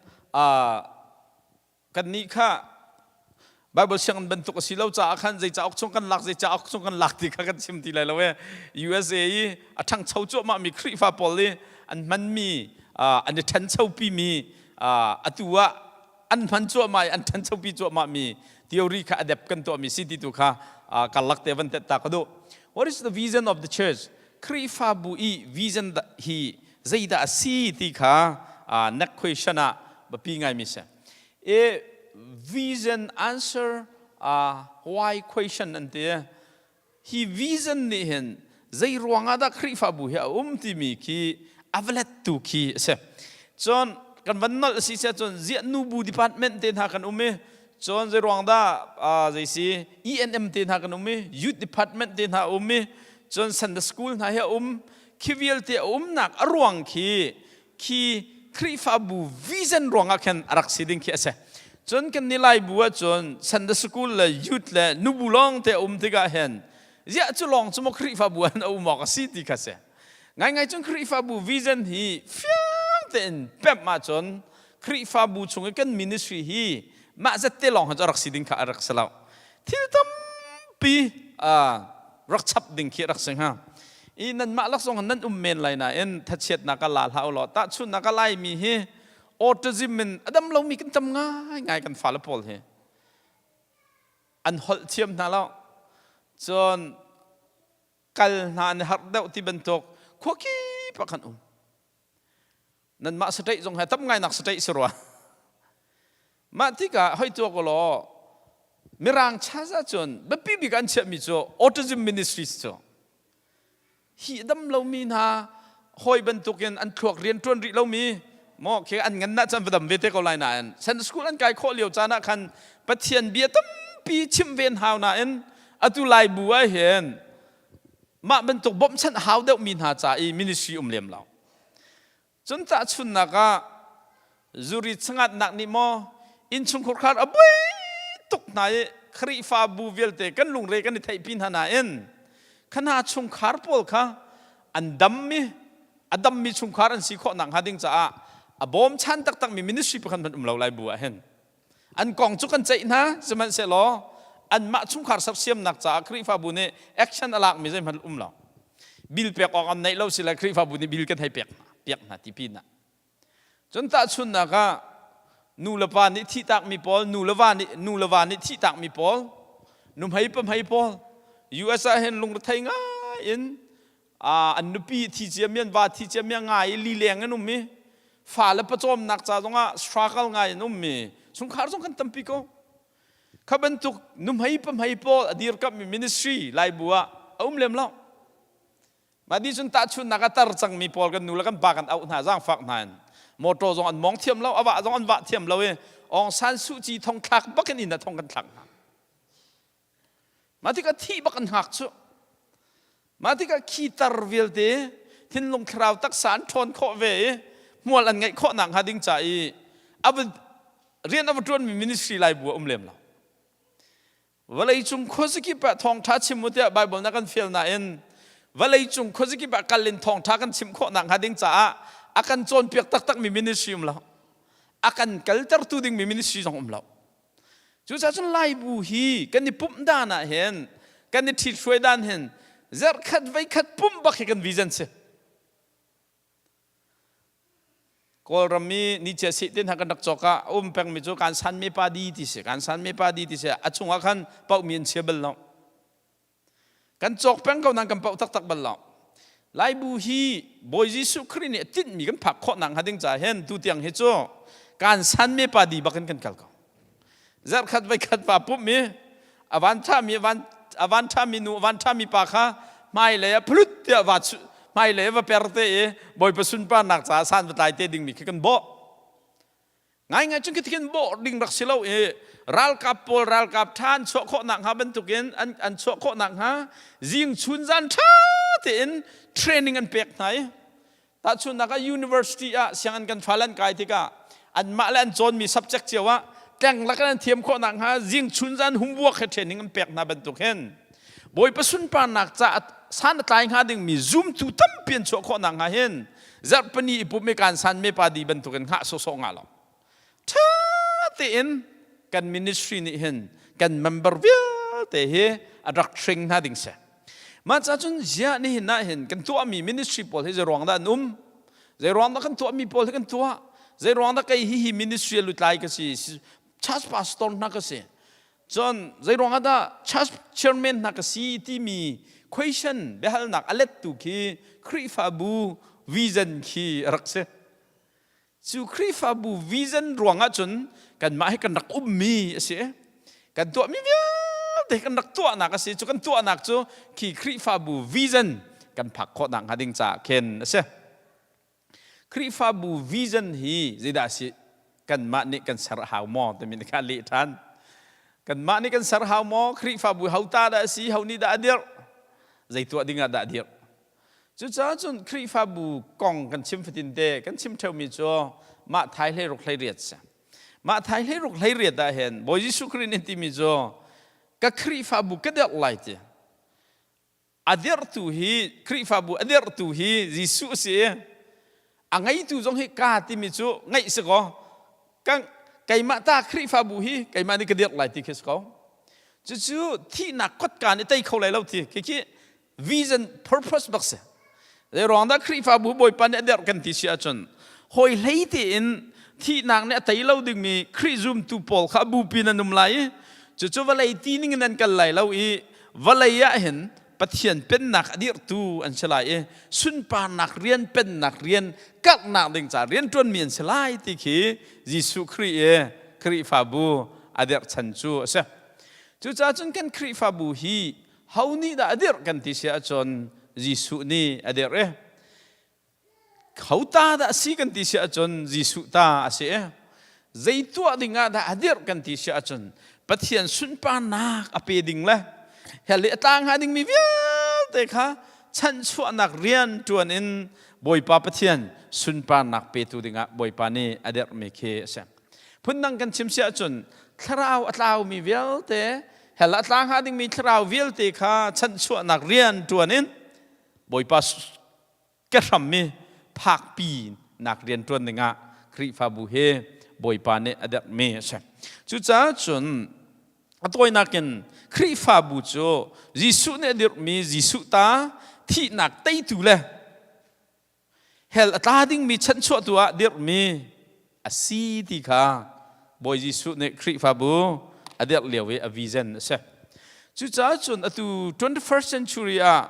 kannih kha Bible sianginn bantuk a si lo caah khan zei cauk chung kan lak zei cauk chung kan lak ti kha kan chim ti lai lo e USA i a ṭhangcho cuahmah mi Khrihfa pawl i an hmanmi an i ṭhanchopi mi atu ah an hman cuahmah i an ṭhanchopi cuahmah mi theory kha adapt kan tuahmi si ti tu kha karlak te van tet ta ka duh. What is the vision of the church? Khrihfabu i vision hi zeidah a si ti kha next question ah biapi ngaimi si. I vision answer why question an ti. Hi vision nih hin zei ruangah dah Khrihfabu hi a um timi khi a va lettu khi a si. Cun kan van nolh a si siah cun ziah nubu department te hna kan um i cun zei ruang dah zei si ENM te hna kan um i youth department te hna a um i cun Sunday school hna hi a um khi vialte a umnak a ruang khi khi Khrihfabu vision ruangah khan a rak si ding khi a si. Cun kan ni lai bu ahcun Sunday school le youth le nubu lawng te a um tikah hin ziah cu lawng cu maw Khrihfabu an a um awk a si ti kha si. Ngaingai cun Khrihfabu vision hi fiang tein pemh ahcun Khrihfabu chung i kan ministry hi mah zat te lawng hi cu a rak si ding kha a rak si lo. Thil tampi rak chap ding khi rak si hnga. I nanmah lak zong nan um men lai nain thachiatnak ah la hlah u law tahchunhnak ah Laimi hi autism in a dam lomi kan tam ngaingai kan fale pawl hi. An holh thiam hna lo. Cun kal hna an i harh deuh ti bantuk khua kip ah kan um. Nanmah state zong he tam ngai nak state si rua. Mah tikah hoi tuak law Mirang church ahcun biapi bik an chiahmi cu autism ministries cu hi dam lomi hna hawi bantukin an thluak rian ṭuan rih lomi maw khi an ngan nah cun va dam ve te ko lai nain Sunday school an kai khawh lio caan ah khan Pathian bia tampi chimh ven hau nain atu lai bu ah hin mah bantuk bawmhchanh hau deuhmi hna ca i ministry um lem lo. Cun tahchunhnak ah zuri changatnak nih maw innchungkhar khar a buai tuk hna i Khrihfabu vialte kan lungre kan i theihpi hna nain khana chungkhar pawl kha an dammi a dammi chungkhar an si khawh nakhnga ding caah a bawmchan taktakmi ministry pakhat hmanh um lo lai bu ah hin An kong cu kan ceih hna, sihmanhsehlaw anmah chungkhar sersiamnak caah Khrihfabu nih action a lakmi zeihmanh um lo. Bill pek awk an neih lo si le Khrihfabu nih bill kan hei pek hna, piak hna ti pin ah. Cun tahchunhnak ah nu le pa nih thihtakmi pawl, nu le va nih nu le va nih thihtakmi pawl, nuhmei pahmei pawl, US ah hin lungrethei ngai in an nupi thi ciami an va thi ciami a ngai i lileng an um i fale pawcawmnak ca zongah struggle ngai an um i chungkhar zong kan tampi ko kha bantuk nuhmei pahmei pawl a dirkamhmi ministry laibu ah a um lem lo mah di cun tahchunhnak a tar cangmi pawl kan nu le kan pa kan auh hna zaangfak hna in motor zong an mong thiam lo a vah zong an vah thiam lo i Aung San Suu Kyi thong thlak bakin in a thong kan thlak hna Mah tikah thih bak an hngak cu. Mah tikah khi tar vialte thinlung thlarau taksa an ṭhawn khawh ve i hmual an ngeih khawh nakhnga ding ca i a va rian a va ṭuanmi ministry lai bu a um lem lo. Vawleicung khuazakip ah thawngṭha chim u tiah Bible na kan fial nain vawleicung khuazakip ah kal in thawngṭha kan chim khawh nakhnga ding caah a kan cawnpiak taktakmi ministry um lo. A kan kaltertu dingmi ministry zong um lo. Cucaah cun Laibu hi kan i pumh dan ah hin kan i ṭhithruai dan hin zarhkhat voikhat pumh bak hi kan vision si. Kawlram i nicia seh te hna kan rak cawk ah a um pengmi cu kan san me pa di ti si kan san me pa di ti si a chungah khan paohmi an chia bal lo. Kan cawk peng ko nain kan poh taktak bal lo. Laibu hi Bawi Jesuh Khrih nih a tinhmi kan phak khawh nakhnga ding caah hin tutiang hi cu kan san me pa di bak in kan kal ko. Zarhkhat voikhat pa pumh i a van ṭhami a van a van ṭhami nu a van ṭhami pa kha hmailei ah phulut tiah va hmailei va per te i Bawipa sunparnak caah san va tlai te dingmi khi kan bawh. Ngaingai cun khitikin bawh ding rak si lo i ralkap pawl ralkap ṭha an chuah khawh nakhnga bantukin an, an chuah khawh nakhnga zing chun zan ṭha tein training an pek hna i tahchunhnak ah university ah sianginn kan fale an kai tikah anmah le an cawnmi subject cio ah tleng lak in an thiam khawh nakhnga zing chun zan humbuak he training an pek hna bantuk hin Bawipa sunparnak ca. san a tlai hnga dingmi zumtu tampi an chuah khawh nakhnga hin zarhpini i pum i kaan san me pa di bantukin hngah sawhsawh ngah lo. Ṭha tein kan ministry nih hin kan member vialte hi a rak hring hna ding si. Mah ca cun ziah nihin ah hin kan tuahmi ministry pawl hi zei ruang dah an um? Zei ruang dah kan tuahmi pawl hi kan tuah? Zei ruang dah kei hi hi ministry a lutlai ka si, church pastor hna ka si. Cun zei ruang ah dah church chairman hna ka si timi question biahalnak a lettu khi Khrihfabu vision khi a rak si. Cu Khrihfabu vision ruang ahcun kanmah hi kan rak ummi a si. Kan tuahmi vialte kan rak tuahnak a si. Cu kan tuahnak cu khi Khrihfabu vision kan phak khawhnak hnga ding caah khin a si. Khrihfabu vision hi zeidah a si? Kanmah nih kan ser a hau maw timi kha leh ṭhan. Kanmah nih kan ser hau maw? Khrihfabu ho ta dah a si? Ho nih dah a dirh? Zei tuah ding ah dah a dirh? Cucaah cun Khrihfabu kong kan chim fatin te kan chim ṭheumi cu mah thai 16 18 si. Mah thai 16 18 ah hin Bawi Jesuh Khrih nih timi cu ka Khrihfabu ka dirh lai ti. A dirhtu hi Khrihfabu a dirhtu hi Jesuh a si i a ngeitu zong hi ka timi cu ngeih si kaw kan keimah ta Khrihfabu hi keimah nih ka dirh lai ti khi si ko. Cucu thihnak kotka nih tei kho lai lo ti khi khi vision purpose bak si zei ruang dah Khrihfabu Bawipa nih a derh kan ti si ahcun hawi hlei tein thihnak nih a tei lo dingmi Khrih zumtu pawl kha bupi nan um lai i cucu vawlei ti ning in an kal lai lo i vawlei ah hin Pathian pennak a dirhtu an si lai i sunparnak rian pennak rian karhnak ding ca rian ṭuanmi an si lai ti khi Jesuh Khrih i Khrihfabu a dirh chan cu a si. Cucaah cun kan Khrihfabu hi ho nih dah a dirh kan ti si ahcun Jesuh nih a dirh i ho ta dah a si kan ti si ahcun Jesuh ta a si i zei tuah ding ah dah a dirh kan ti si ahcun Pathian sunparnak a pe ding le hell i a tla hnga dingmi vialte kha chanchuahnak rian ṭuan in Bawipa Pathian sunparnak petu dingah Bawipa nih a dirhmi khi a si. Phundang kan chim si ahcun thlarau a tlaumi vialte hell a tla hnga dingmi thlarau vialte kha chanhchuahnak rian ṭuan in Bawipa ke hrammi phakpi nak rian ṭuan dingah Khrihfabu hi Bawipa nih a derhmi a si. Cucaah cun a tawinak in Khrihfabu cu Jesuh nih a dirhmi Jesuh ta thihnak teitu le hell a tla dingmi chanchuahtu ah dirhmi a si ti kha Bawi Jesuh nih Khrihfabu a dirh lio i a vision a si. Cucaah cun atu 21st century ah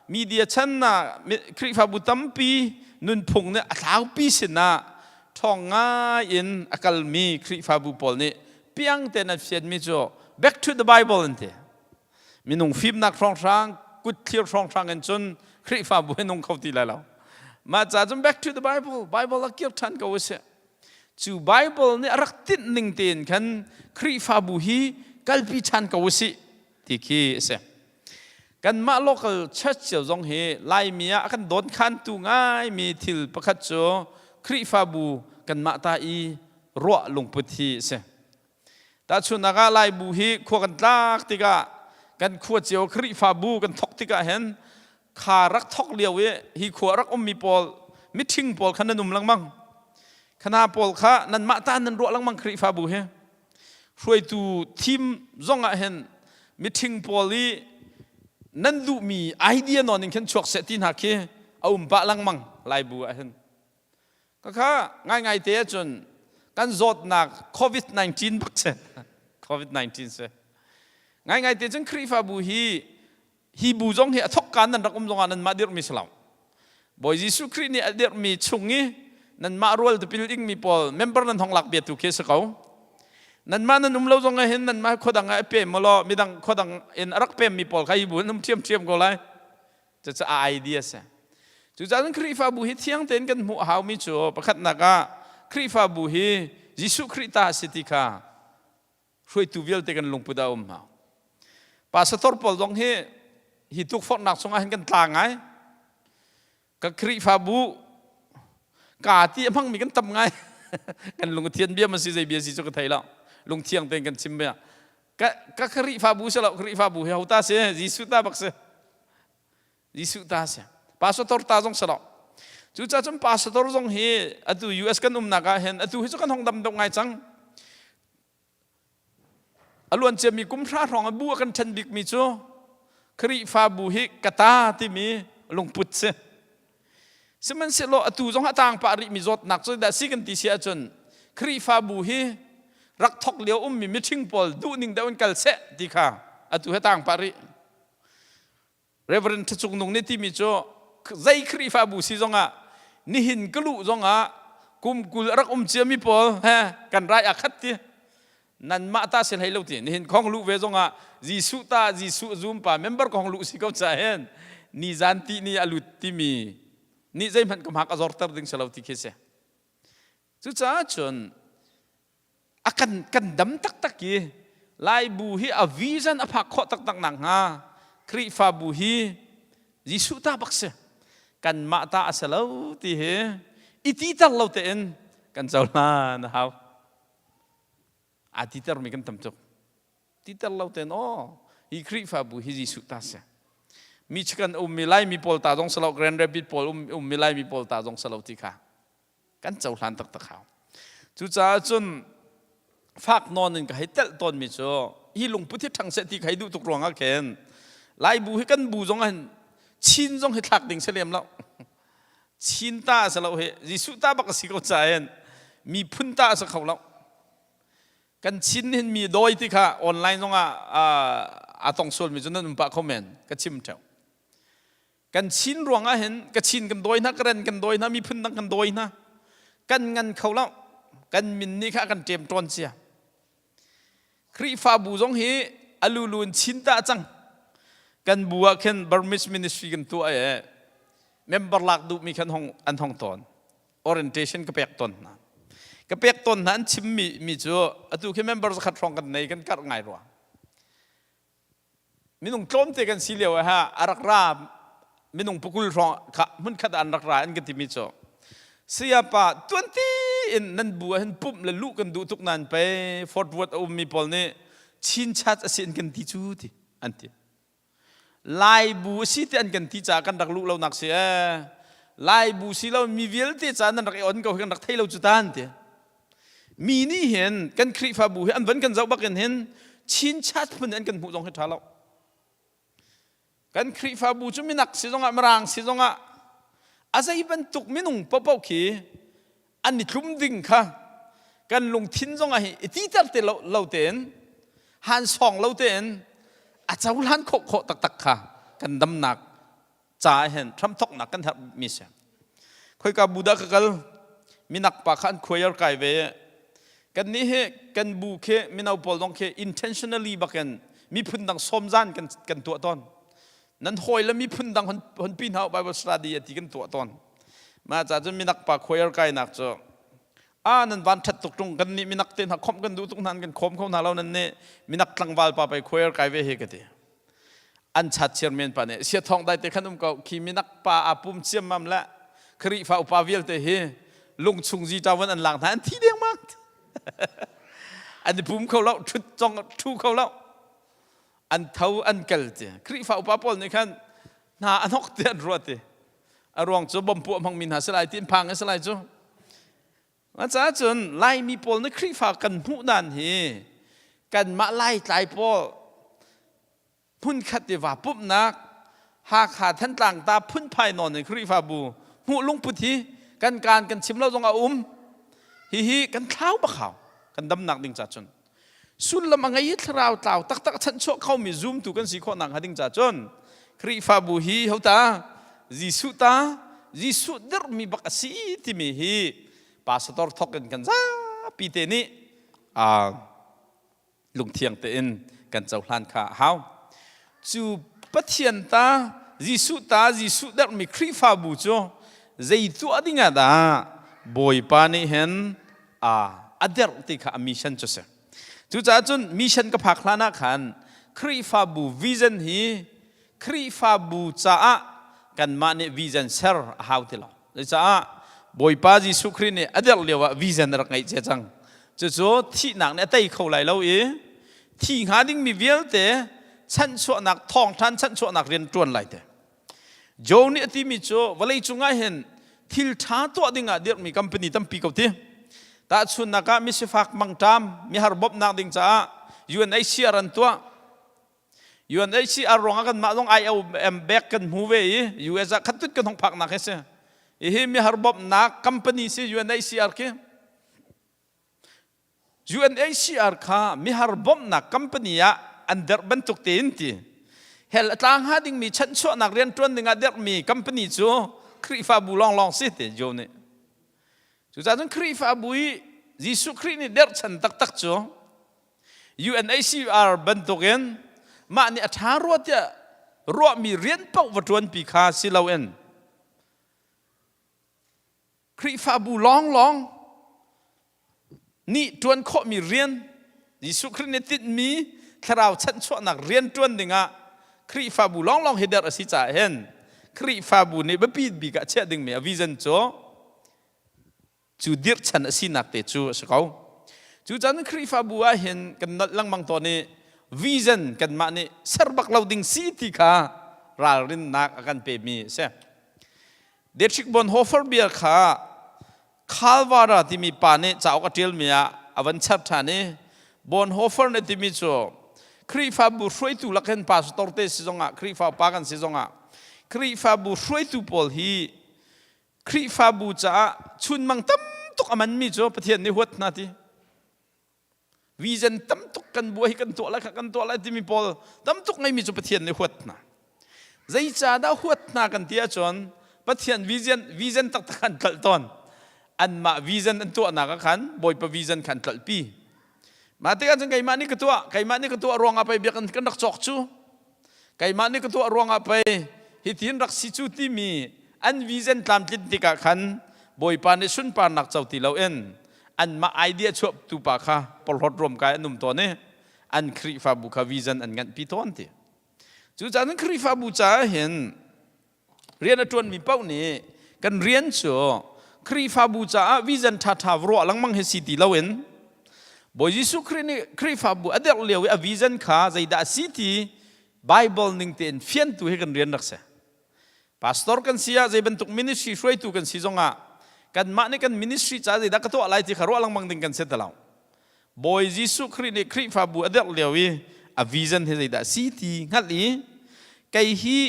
media chan ah Khrihfabu tampi nunphung nih a tlaupi sinah ṭhawng ngai in a kalmi Khrihfabu pawl nih piang tein an fianmi cu back to the Bible an ti. Minung fimnak hrawnghrang, kutthlir hrawnghrang in cun Khrihfabu hi nung kho ti lai lo. Mah ca cun back to the Bible, Bible a kir ṭhan ko usih. Cu Bible nih a rak tinh ning tein khan Khrihfabu hi kalpi ṭhan ko usih ti khi a si. Kanmah local church cio zong hi Laimi ah a kan dawnkhantu ngaimi thil pakhat cu Khrihfabu kanmah ta i ruah lungput hi a si. Tahchunhnak ah Laibu hi khua kan tlak tikah kan khua cio Khrihfabu kan thok tikah hin kha rak thok lio i hi khua rak ummi pawl mithing pawl kha nan um lengmang. Khana pawl kha nanmah ta nan ruah lengmang Khrihfabu hi. Hruaitu thim zong ah hin mithing pawl i nan duhmi idea nawn in khin chuak seh ti hna khi a um pah lengmang Laibu ah hin. Khakha ngaingai te ahcun kan zawtnak COVID-19 bak si. COVID-19 si. Ngaingai te cun Khrihfabu hi hi bu zong hi a thok kaan nan rak um zongah nanmah dirhmi si lo. Bawi Jesuh Khrih nih a dirhmi chung i nanmah rual tipil ingmi pawl member nan hong lak bia tu khi si ko. Nanmah nan um lo zong ah hin nanmah khuadang ah i pem law midang khuadang in a rak pemmi pawl kha hi bu an um ṭhiamṭhiam ko lai. Cucu a idea si. Cucaah cun Khrihfabu hi thiang tein kan hmuh a haumi cu pakhatnak ah Khrihfabu hi Jesuh Khrih ta a si ti kha hruaitu vialte kan lungput ah a um hau. Pastor pawl zong hi hi tukforhnak chungah hin kan tla ngai. Ka Khrihfabu ka ti a hmangmi kan tam ngai. kan lung thian bia ma si zei bia si cu ka thei lo. Lungthiang tein kan chim bia. Ka ka Khrihfabu si lo Khrihfabu hi ho ta si Jesuh ta bak si. Jesuh ta si. Pastor ta zong si lo. Cucaah cun pastor zong hi atu US kan umnak ah hin atu hi cu kan hong dam deuh ngai cang. A luan ciami kum hra hrawng ah bu a kan ṭhen bikmi cu Khrihfabu hi ka ta timi lungput si. Sihmanhsehlaw atu zong a tang pah rihmi zawtnak cu dah si kan ti si ahcun Khrihfabu hi rak thok lio ummi mithing pawl duhning deuh in kal seh ti kha atu hi tang pah rih. Reverend Thacung Nung nih timi cu zei Khrihfabu si zongah nihin ka luh zongah kum 20 a rak um ciami pawl he kan rai a khat ti nanmah ta si hlei lo ti nihin khong luh ve zongah Jesuh ta Jesuh zum pa member kong luh si ko ca hin ni zan ti ni a lut timi nih zeihmanh ka hmak a zorter ding si lo ti khi si cucaah cun a kan kan dam taktak i Laibu hi a vision a phak khawh taktak nak hnga Khrihfabu hi Jesuh ta bak si kanmah ta a si lo ti hi i titer lo tein kan cohlan a hau aa titermi kan tam tuk titer lo tein aw hi Khrihfabu hi Jesuh ta si Michigan ummi Laimi pawl ta zong si lo Grand Rapids pawl ummi Laimi pawl ta zong si lo ti kha kan cohlan taktak hau. Cucaah cun fak nawn in ka hei telh tawnmi cu hi lungput hi ṭhang seh ti ka hei duh tuk ruangah khin Laibu hi kan bu zong ah hin Chin zong hi thlak ding si lem lo. Chin ta a si lo hi Jesuh ta bak a si ko ca in miphun ta a si kho lo. Kan Chin hin mi dawi ti kha online zong ah aa tong sualmi cu nan um pah kho men ka chim ṭheo. Kan Chin ruang ah hin Kachin kan dawi hna, Karen kan dawi hna, miphun dang kan dawi hna. Kan ngan kho lo. Kan min nih kha a kan ṭem ṭawn cia. Khrihfabu zong hi a lulu in Chin ta cang. Kan bu ah khin Burmese ministry kan tuah i member lak duhmi khan hong an hong tawn. Orientation ka pek tawn hna. Ka pek tawn hna an chimmi mi cu atu khi member zakhat hrawng kan nei kan karh ngai rua. Minung tlawmte kan si lio ah a rak ra minung pakul hrawng kha hmunkhat ah an rak ra an ka timi cu sayapa tuanti in nan bu ah hin pumh le luh kan duh tuk nain pei Fort Worth a ummi pawl nih Chin Church a si an kan ti cu ti an ti. Lai bu a si ti an kan ti caah kan rak luh lo nak si ee. Lai bu si lo mi vialte caah nan rak i on ko hi kan rak thei lo cu ta an ti. Mi nih hin kan Khrihfabu hi an van kan zoh bak in hin Chin Church phun an kan hmuh zong hi ṭha lo. Kan Khrihfabu cu minak si zongah Mirang si zongah a zei bantuk minung paohpaoh khi an i tlum ding kha kan lungthin zongah hi i titer te lo, lo tein han sawng lo tein a cohlan khawh khawh taktak kha kan damnak ca hin hramthoknak kan herh mi si. Khoika bu dah ka kal minak pa kha an choir kai ve kan nih hi kan bu khi mino pawl dong khi intentionally bakin miphun dang sawmzan kan kan tuah tawn nan hawi le miphun dang hon hon pi hna Bible study ati kan tuah tawn ma ca cun minak pa choir kai nak cu a nan van that tuk tung kan nih minak te hna khom kan duh tuk hna kan khom kho hna lo nan nih minak tlangval pa pai choir kai ve he ka ti An chat chairman pa nih sia thawng dai te khan um ko khi minak pa a pum ciammam le Khrihfa upa vialte hi lungchung zi ṭawan an lak hna an thi dengmang an i pum kho lo ṭhut zong ṭhu kho lo an tho an kal ti Khrihfa upa pawl nih khan hna an hok ti an ruat ti a ruang cu bom puah hmangmi hna si lai ti an phang si lai cu Caah cun Laimi pawl nih Khrihfa kan hmuh dan hi kanmah Laitlai pawl hmunkhat i vaa pumhnak Hakha Thantlang ta phunphai nawn in Khrihfabu hmuh lungput hi kan kaan kan chim lo zong a um. Hihi kan thlau bak hau kan damnak ding ca cun. Sullam a ngei i thlarau tlau taktak a chanchuah khomi zumtu kan si khawh nakhnga ding ca cun Khrihfabu hi hota Jesuh ta Jesuh dirhmi bak a si timi hi pastor thok in kan zapi te nih lungthiang tein kan cohlan kha a hau. Cu Pathian ta Jesuh ta Jesuh derhmi Khrihfabu cu zei tuah ding ah dah Bawipa nih hin a derh ti kha a mission cu si. Cucaah cun mission ka phak hlan ah khan Khrihfabu vision hi Khrihfabu caah kanmah nih vision ser a hau ti lo. Cucaah Bawipa Jesuh Khrih nih a derh lio ah vision a rak ngeih cia cang. Cucu thihnak nih a tei kho lai lo i thi hnga dingmi vialte chanchuahnak thawngṭhan chanchuahnak rian ṭuan lai te. Joe nih a timi cu vawlei cungah hin thil ṭha tuah dingah dirhmi company tampi ko ti. Tahchunhnak ah misifak mangṭam, mihar bawmhnak ding caah UNHCR an tuah. UNHCR ruangah kanmah zong IOM bag kan hmu ve i US ah khat tut kan hong phaknak hi si. Hihi mihar bawmhnak company si UNHCR khi. UNHCR kha mihar bawmhnak company ah an derh bantuk tein ti. Hell a tla hnga dingmi chanhchuahnak rianṭuan dingah derhmi company cu Khrihfabu lawnglawng si ti Joe nih. Cucaah cun Khrihfabu i Jesuh Khrih nih derhchan taktak cu UNHCR bantukin mah nih a ṭha rua tiah ruahmi rian paoh va ṭuanpi kha si loin Khrihfabu lawnglawng nih ṭuan khawhmi rian Jesuh Khrih nih tinhmi thlarau chanhchuahnak rian ṭuan dingah Khrihfabu lawnglawng hi derh a si caah hin Khrihfabu nih biapi bik ah chiah dingmi a vision cu cu dirhchan a sinak te cu a si ko. Cucaah Khrihfabu ah hin kan nolh lengmang tawn i vision kanmah nih ser bak lo ding si ti kha ralrinnak a kan pemi a si. Dietrich Bonhoeffer bia kha Calvara timi pa nih cauk a ṭialmi ah a van char ṭhan i Bonhoeffer nih timi cu Khrihfabu hruaitu lakin pastor te si zongah Khrihfa upa kan si zongah Khrihfabu hruaitu pawl hi Khrihfabu caah chunmang tam tuk a manmi cu Pathian nih huat hna ti. Vision tam tuk kan buai kan tuah lai kha kan tuah lai timi pawl tam tuk ngeimi cu Pathian nih huat hna. Zeicahdah huat hna kan ti ahcun Pathian vision vision taktak an tlolh tawn. Anmah vision an tuahnak ah khan Bawipa vision kha an tlolhpi. Mah tikah cun keimah nih ka tuah, keimah nih ka tuah ruangah pei biakinn kan rak cawk cu. Keimah nih ka tuah ruangah pei hitin rak si cu timi an vision tlamtlin tikah khan Bawipa nih sunparnak co ti loin anmah idea chuahtu pa kha porhlawt ruamkai an um tawn i an Khrihfabu kha vision an nganhpi tawn ti. Cucaah cun Khrihfabu caah hin rian a ṭuanmi paoh nih kan rian cu Khrihfabu caah vision ṭhaṭha ruah lengmang hi si ti loin Bawi Jesuh Khrih nih Khrihfabu a derh lio i a vision kha zeidah a si ti Bible ning tein fiantu hi kan rian rak si. Pastor kan si ah zei bantuk ministry hruaitu kan si zongah kanmah nih kan ministry ca zeidah ka tuah lai ti kha ruah lengmang ding kan si ti lo. Bawi Jesuh Khrih nih Khrihfabu a derh lio i a vision hi zeidah a si ti hngalh i kei hi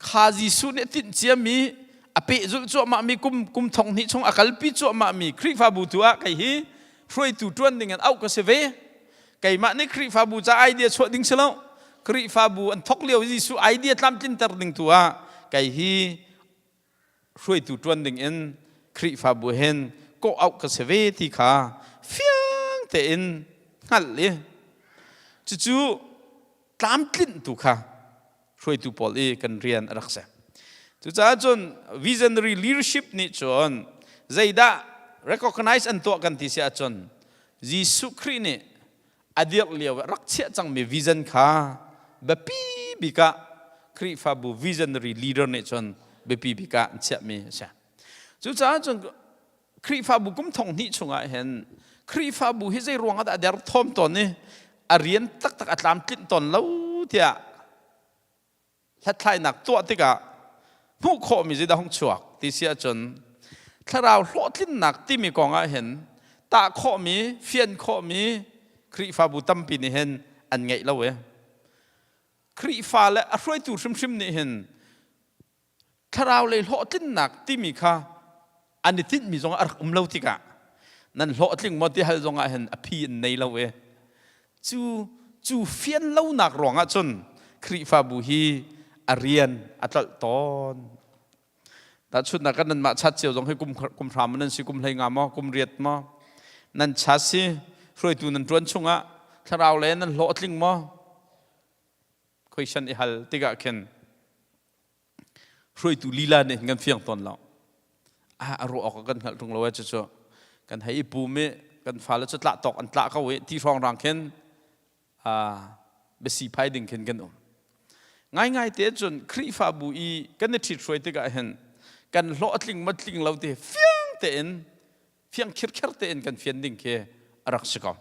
kha Jesuh nih a tinh ciami a pehzulh cuahmahmi kum kum thong hnih chung a kalpi cuahmahmi Khrihfabu tu ah kei hi hruaitu ṭuan ding in auh ka si ve. Keimah nih Khrihfabu ca idea chuah ding si lo. Khrihfabu an thok lio Jesuh idea tlamtlinter ding tu ah kei hi hruaitu ṭuan ding in Khrihfabu hin kawh auh ka si ve ti kha fiang tein hngalh i cucu tlamtlinh tu kha hruaitu pawl i kan rian a rak si. Cucaah cun visionary leadership nih cun zeidah recognize an tuah kan ti si ahcun Jesuh Khrih nih a dirh lio ah rak chiah cangmi vision kha biapi bik ah Khrihfabu visionary leader nih cun biapi bik ah an chiahmi a si. Cucaah cun Khrihfabu kum thong hnih chungah hin Khrihfabu hi zei ruangah dah a derthawm tawn i a rian taktak a tlamtlinh tawn lo tiah hlathlainak tuah tikah hmuh khawhmi zeidah hung chuak ti si ahcun thlarau hlawhtlinnak timi kong ah hin tah khawhmi fian khawhmi Khrihfabu tampi nih hin an ngeih lo i Khrihfa le a hruaitu hrimhrim nih hin thlarau lei hlawhtlinnak timi kha an i tinhmi zong a rak um lo tikah nan hlawhtling maw ti hal zongah hin a phi in nei lo i cu cu fian lonak ruangah cun Khrihfabu hi a rian a tlolh tawn. Tahchunhnak kan nanmah chat cio zong hi kum kum hram nan si kum hlei nga maw kum riat maw nan chat si hruaitu nan ṭuan chungah thlarau le nan hlawhtling maw question i hal tikah khin hruaitu lila nih kan fiang tawn lo a ruah awk kan hngalh ṭung lo e cucu kan hei i pum i kan fale cu tlah tawk an tlah ko i ti hrawng rang khin biasi phai ding khin kan um ngaingai te cun Khrihfabu i kan i ṭhit hruai tikah hin kan hlawh a tling ma tling lo ti fiang tein fiang khirkher tein kan fian ding khi a rak si ko.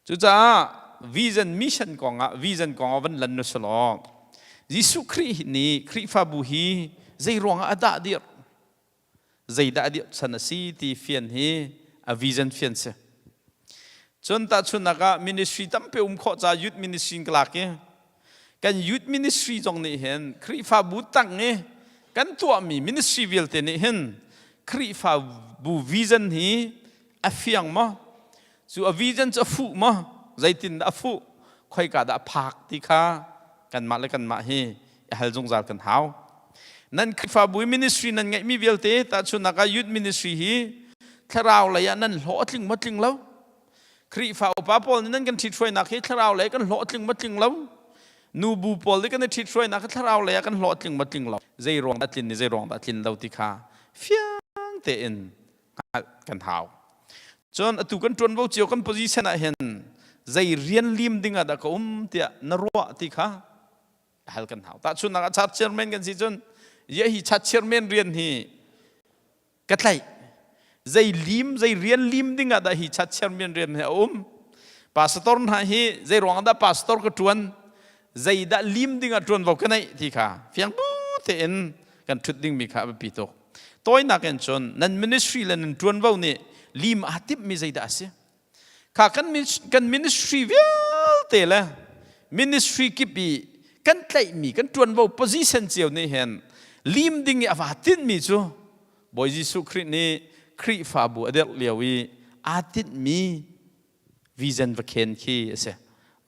Cucaah vision mission kongah vision kongah van lan nu selaw. Jesuh Khrih nih Khrihfabu hi zei ruangah a dah dirh? Zeidah a dirh chan a si ti fian hi a vision fian si. Cun tahchunhnak ah ministry tampi um khawh ca youth ministry in ka lak i kan youth ministry zong nih hin Khrihfabu tang i kan tuahmi ministry vialte nih hin Khrihfabu vision hi a fiang maw? Cu a vision cu a fuh maw? Zeitin dah a fuh? Khoika dah a phak ti kha kanmah le kanmah hi i hal zungzal kan hau. Nan Khrihfabu ministry nan ngeihmi vialte tahchunhnak ah youth ministry hi thlarau lei ah nan hlawh a tling maw tling lo? Khrihfa upa pawl nih nan kan ṭhithruainak hi thlarau lei kan hlawh a tling maw tling lo? Nubu pawl nih kan i ṭhithruainak hi thlarau lei ah kan hlawh a tling maw tling lo? Zei ruang dah tlin i zei ruang dah tlin lo ti kha fiang tein hngalh kan hau. Cun atu kan ṭuanvo cio kan position ah hin zei rian lim ding ah dah ka um tiah na ruah ti kha hal kan hau. Tahchunhnak ah church chairman kan si cun ye hi church chairman rian hi ka tlaih. Zei lim zei rian lim ding ah dah hi church chairman rian hi a um. Pastor hna hi zei ruang dah pastor ka ṭuan zeidah lim ding ah ṭuanvo ka neih ti kha fiang bu tein kan ṭhut dingmi kha a biapi tuk. Tawinak in cun nan ministry le nan ṭuanvo nih lim aa timhmi zeidah a si? Kha kan, kan ministry vialte le ministry kip i kan tlaihmi kan ṭuanvo position cio nih hin lim ding i a vaa tinhmi cu Bawi Jesuh Khrih nih Khrihfabu a dirh lio i aa tinhmi vision va khen khi a si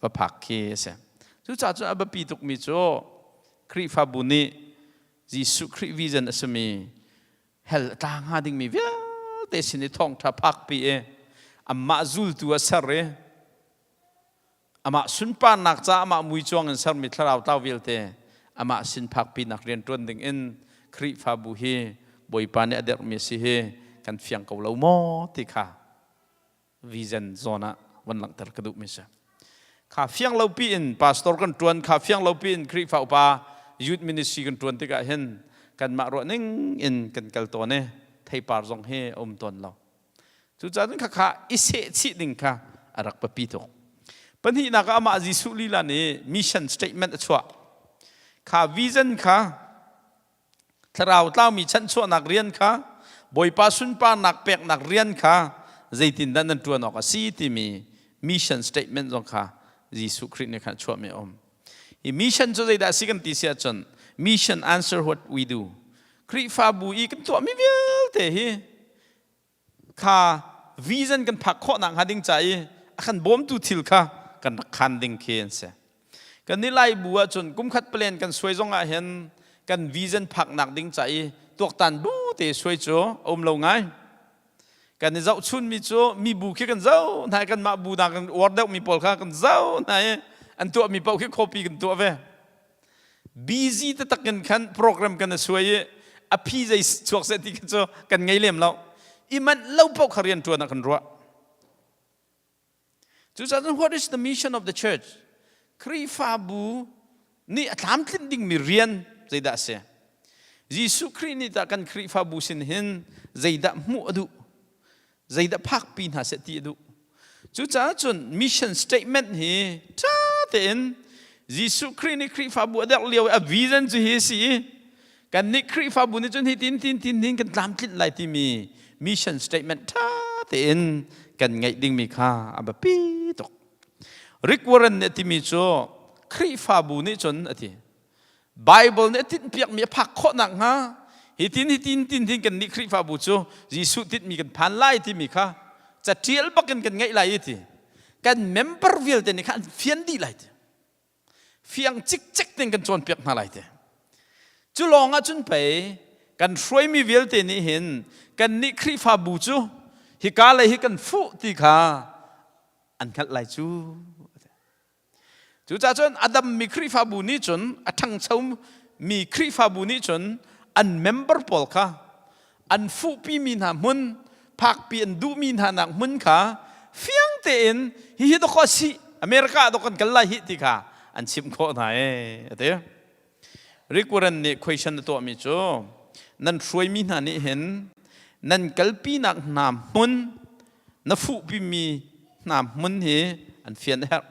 va phak khi a si cucaah cun a biapi tukmi cu Khrihfabu nih Jesuh Khrih vision a simi hell a tla hnga dingmi vialte sin i thawngṭha phakpi i amah zultu a ser i amah sunparnak ca amah mui cuang in sermi thlarau tlau vialte amah sin phakpinak rian ṭuan ding in Khrihfabu hi Bawipa nih a derhmi a si hi kan fiang ko lo maw ti kha vision zawn ah van langhter ka duhmi si. Kha fiang lo pi in pastor kan ṭuan, kha fiang lo pi in Khrihfa upa youth ministry kan ṭuan tikah hin kanmah ruah ning in kan kal tawn i theipar zong hi a um tawn lo. Cucaah cun khakha i seh chih ding kha a rak biapi tuk. Pahnihnak ah amah Jesuh lila nih mission statement a chuah. Kha vision kha Thlarau tlaumi chanhchuahnak rian kha Bawipa sunparnak peknak rian kha zeitindah nan ṭuan awk a si timi mission statement zong kha Jesuh Khrih nih khan chuahmi a um. Hi mission cu zeidah a si kan ti si ahcun mission answer what we do. Khrihfabu i kan tuahmi vialte hi kha vision kan phak khawh nak hnga ding ca i a kan bawmtu thil kha kan rak khan ding khi an si. Kan nih Laibu ahcun kumkhat plan kan suai zong ah hin kan vision phaknak ding ca i tuaktan bu te suai cu a um lo ngai. Kan i zohchun mi cu mi bu khi kan zoh hna i kanmah bu nak kan uar deuh mi pawl kha kan zoh hna i an tuah mi paoh khi copy kan tuah ve. Busy taktak in khan program kan suai i a phi zei chuak seh ti kha cu kan ngei lem lo. I manh lo paoh kha rian ṭuan ah kan ruah. Cucaah what is the mission of the church? Khrihfabu nih a tlamtlinh dingmi rian zeidah a si? Jesuh Khrih nih tah kan Khrihfabu sin hin zeidah hmuh a duh? Zeidah phakpi hna seh ti a duh. Cucaah cun mission statement hi ṭha tein Jesuh Khrih nih Khrihfabu a derh lio i a vision cu hi a si i kannih Khrihfabu nih cun hi tin tin tin tin kan tlamtlinh lai timi mission statement ṭha tein kan ngeih dingmi kha a biapi tuk. Rick Warren nih a timi cu Khrihfabu nih cun a ti Bible nih a tinhpiakmi a phak khawh nakhnga hi tin hi tin tin tin kan nih Khrihfabu cu Jesuh tinhmi kan phan lai timi kha caṭial bakin kan ngeih lai i ti kan member vialte nih kha an fian dih lai ti fiang cikcek tein kan cawnpiak hna lai ti cu lawng ah cun pei kan hruaimi vialte nih hin kan nih Khrihfabu cu hika lei hi kan fuh ti kha an hngalh lai cu Cucaah cun a dammi Khrihfabu nih cun a ṭhangchomi Khrihfabu nih cun an member pawl kha an fuhpimi hna hmun phakpi an duhmi hna nak hmun kha fiang tein hihi dawkaw a si America ah dawk kan kal lai hih ti kha an chimh khawh hna ee a ti. Rick Warren nih question a tuahmi cu nan hruaimi hna nih hin nan kalpinak hna hmun na fuhpimi hna hmun hi an fian a herh.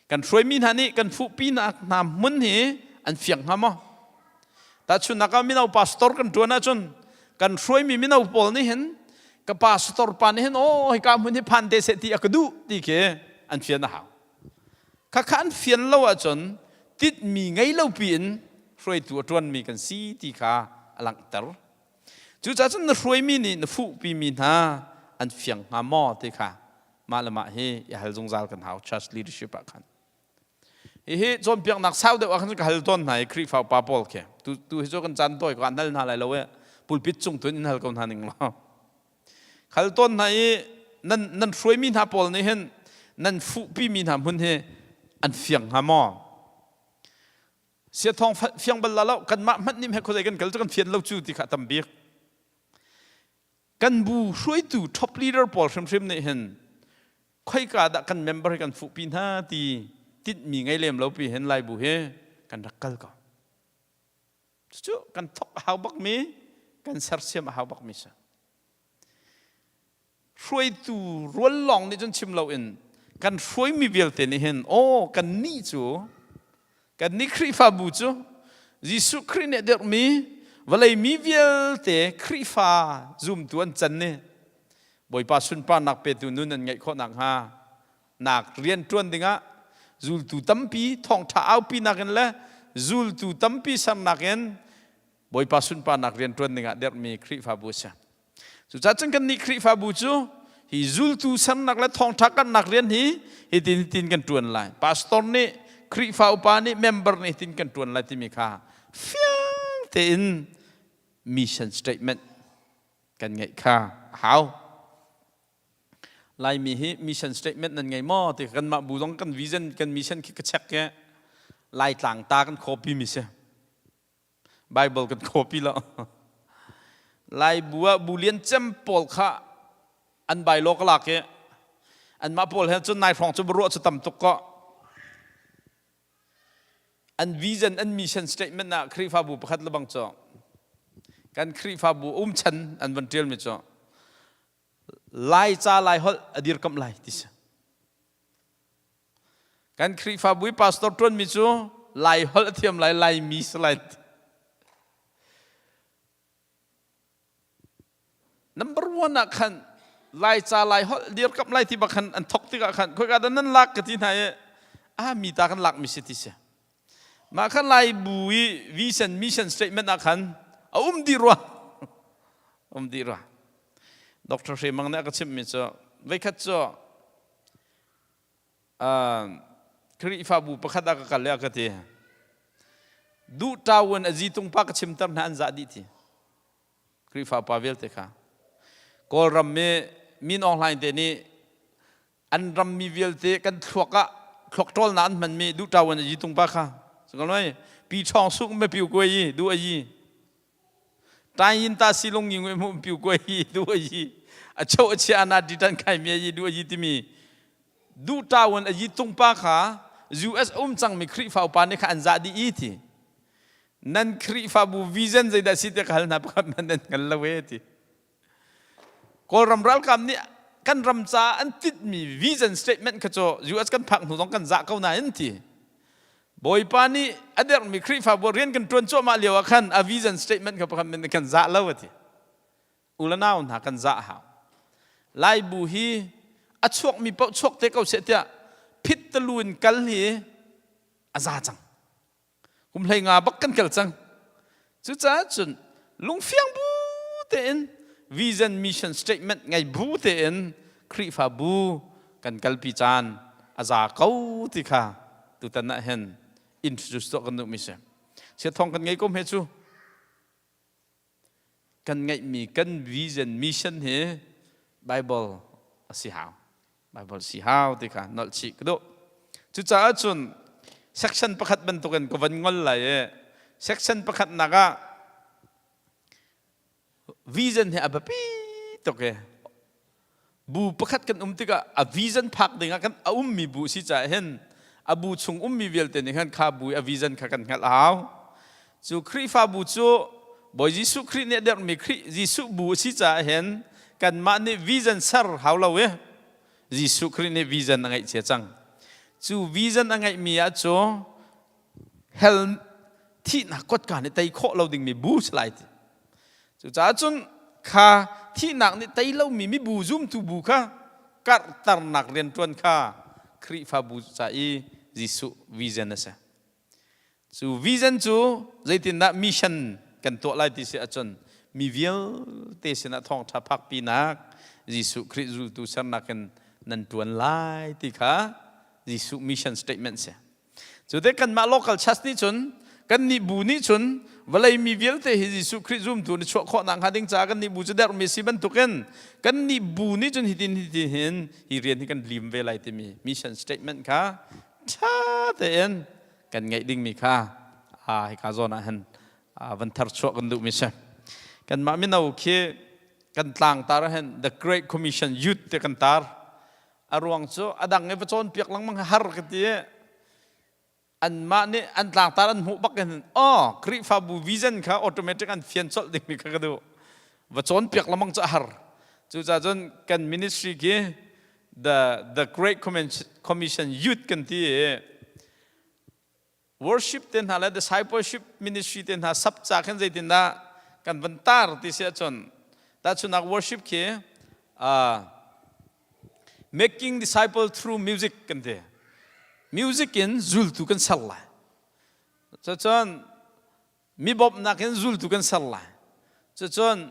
Kan hruaimi hna nih kan fuhpinak hna hmun hi an. An fiang hnga maw? Tahchunhnak ah mino pastor kan ṭuan ahcun kan hruaimi mino pawl nih hin ka pastor pa nih hin aw hika hmun hi phan te seh ti a ka duh ti khi an fian a hau. Khakha an fian lo ahcun titmi ngei lo piin hruaitu a ṭuanmi kan si ti kha a langhter. Cucaah cun na hruaimi nih na fuhpimi hna an fiang hnga maw ti kha mah le mah hi i hal zungzal kan hau church leadership ah khan. Hihi cawnpiaknak sau deuh ah khan ka hal tawn hna i Khrihfa upa pawl khi tu tu hi cu kan caan tawi ko an hal hna lai lo e pulpit cung tun in hal ko hna ning law hal tawn hna i nan nan hruaimi hna pawl nih hin nan fuhpimi hna hmun hi an fiang hnga maw sia thawng fiang bal la lo kanmah hmanh nih he khuazei kan kal cu kan fian lo cu ti kha tam bik Kan bu hruaitu top leader pawl hrimhrim nih hin khoika dah kan member hi kan fuhpi hna ti tinhmi ngei lem lo pi hin Lai bu hi kan rak kal ko. Cucu kan thok a hau bakmi, kan sersiam a hau bakmi si. Hruaitu rual lawng nih cun chim loin kan hruaimi vialte nih hin aw kan nih cu Kannih Khrihfabu cu Jesuh Khrih nih a dirhmi vawlei mi vialte Khrihfa zumtu an can ni Bawipa sunparnak petu nun an ngeih khawh nakhnga nak rian ṭuan dingah zultu tampi thawngṭha aupi nakin le zultu tampi sernak in Bawipa sunparnak rian ṭuan dingah dirhmi Khrihfabu a si. Cucaah cun kannih Khrihfabu cu hi zultu sernak le thawngṭha karhnak rian hi hitin hitin kan ṭuan lai. Pastor nih Khrihfa upa nih member nih hitin kan ṭuan lai timi kha fiang tein mission statement kan ngeih kha a hau. Laimi hi mission statement nan ngei maw ti kanmah bu zong kan vision kan mission khi ka check i Laitlang ta kan copy mi si. Bible kan copy lo. Lai bu ah bu lian cem pawl kha an bylaw ka lak i anmah pawl he cun nai hrawng cu ruah cu tam tuk ko. An vision an mission statement ah Khrihfabu pakhat lebang cu kan Khrihfabu um chan an van ṭialmi cu Lai ca Lai holh a dirkamh lai ti si. Kan Khrihfabu i pastor ṭuanmi cu Lai holh a thiam lai, Laimi si lai. Number one ah khan Lai ca Lai holh dirkamh lai ti bak khan an thok tikah khan khoika dah nan lak ka ti hna i ah mi ta kan lakmi si ti si. Mah khan Lai bu i vision mission statement ah khan a um dih rua. Um dih rua. Dr. Hre Mang nih a ka chimhmi cu voikhat cu Khrihfabu pakhat ah ka kal i a ka ti. Duh ṭawan a zitung pa ka chimter hna an zah dih ti. Khrihfa pa vialte kha. Kawlram mi Min Aung Hlaing te nih an rammi vialte kan thluak ah thluak ṭawlnak an hmanmi duh ṭawan a zitung pa kha. Sungkaloi pi ṭhawng suk me piu kuai i duh a yi. Tayin ta silung ngi ngui mu piu ko hi du yi a cho a chia na di tan khai mi yi du yi timi du tawon a yi tung pa kha US um cang mi Khrihfa upa nih kha an za di i ti nan Khrihfabu vision zeidah si te ka hal hna pakhat man nan hngal lo e ti Kawlram ralkap nih kan ram ca an titmi vision statement kha cu US kan phak hnu zong kan zah ko nain ti. Bawipa nih a derhmi Khrihfabu rian kan ṭuan cuahmah lio ah khan a vision statement kha pakhat men kan zah lo a ti. U le nau hna kan zah hau. Laibu hi a chuakmi paoh chuak te ko seh tiah phit talu in kal hi a za cang. Kum hlei nga bak kan kal cang. Cucaah cun lungfiang bu tein vision mission statement ngei bu tein Khrihfabu kan kalpi caan a za ko ti kha tutan ah hin introduce tuah kan duhmi si. Siathawng kan ngei ko hme cu. Kan ngeihmi kan vision mission hi Bible a si hau. Bible si hau ti kha nolh chih ka duh. Cucaah cun section pakhat bantukin ka van ngol lai i section pakhat nak ah vision hi a biapi tuk i bu pakhat kan um tikah a vision phak dingah kan a ummi bu si caah hin a bu chung ummi vialte nih khan kha bu i a vision kha kan hngalh a hau. Cu Khrihfabu cu Bawi Jesuh Khrih nih a derhmi Khrih Jesuh bu a si caah hin kanmah nih vision ser hau lo i Jesuh Khrih nih vision a ngeih cia cang. Cu vision a ngeihmi ah cu hell Thihnak kotka nih tei khawh lo dingmi bu si lai ti. Cucaah cun kha thihnak nih tei lomi mibu zumtu bu kha karhternak rianṭuan kha Khrihfabu ca i Jesuh vision a si. Cu vision cu zeitindah mission kan tuah lai ti si ahcun mi vialte sinah thawngṭha phakpinak Jesuh Khrih zultu sernak in nan ṭuan lai ti kha Jesuh mission statement si. Cu te kanmah local church nih cun kannih bu nih cun vawlei mi vialte hi Jesuh Khrih zumtu na chuah khawh nakhnga ding caah kannih bu cu dermi si bantukin kannih bu nih cun hitin hitin hin hi rian hi kan lim ve lai timi mission statement kha ṭha tein kan ngeih dingmi kha hika zawn ah hin van tharchuah kan duhmi si. Kanmah mino khi kan tlangtar ah hin The Great Commission Youth te kan tar. A ruang cu a dang i va cawnpiak lengmang har ka ti i anmah nih an tlangtar an hmuh bak in oh Khrihfabu vision kha automatic an fian colh dingmi kha ka duh. Va cawnpiak lengmang cu a har. Cucaah cun kan ministry khi the Great Commission Youth kan ti i worship te hna le discipleship ministry te hna sap ca khin zeitindah kan van tar ti si ahcun tahchunhnak worship khi making disciple through music kan ti. Music in zultu kan ser lai. Cucun mi bawmhnak in zultu kan ser lai. Cucun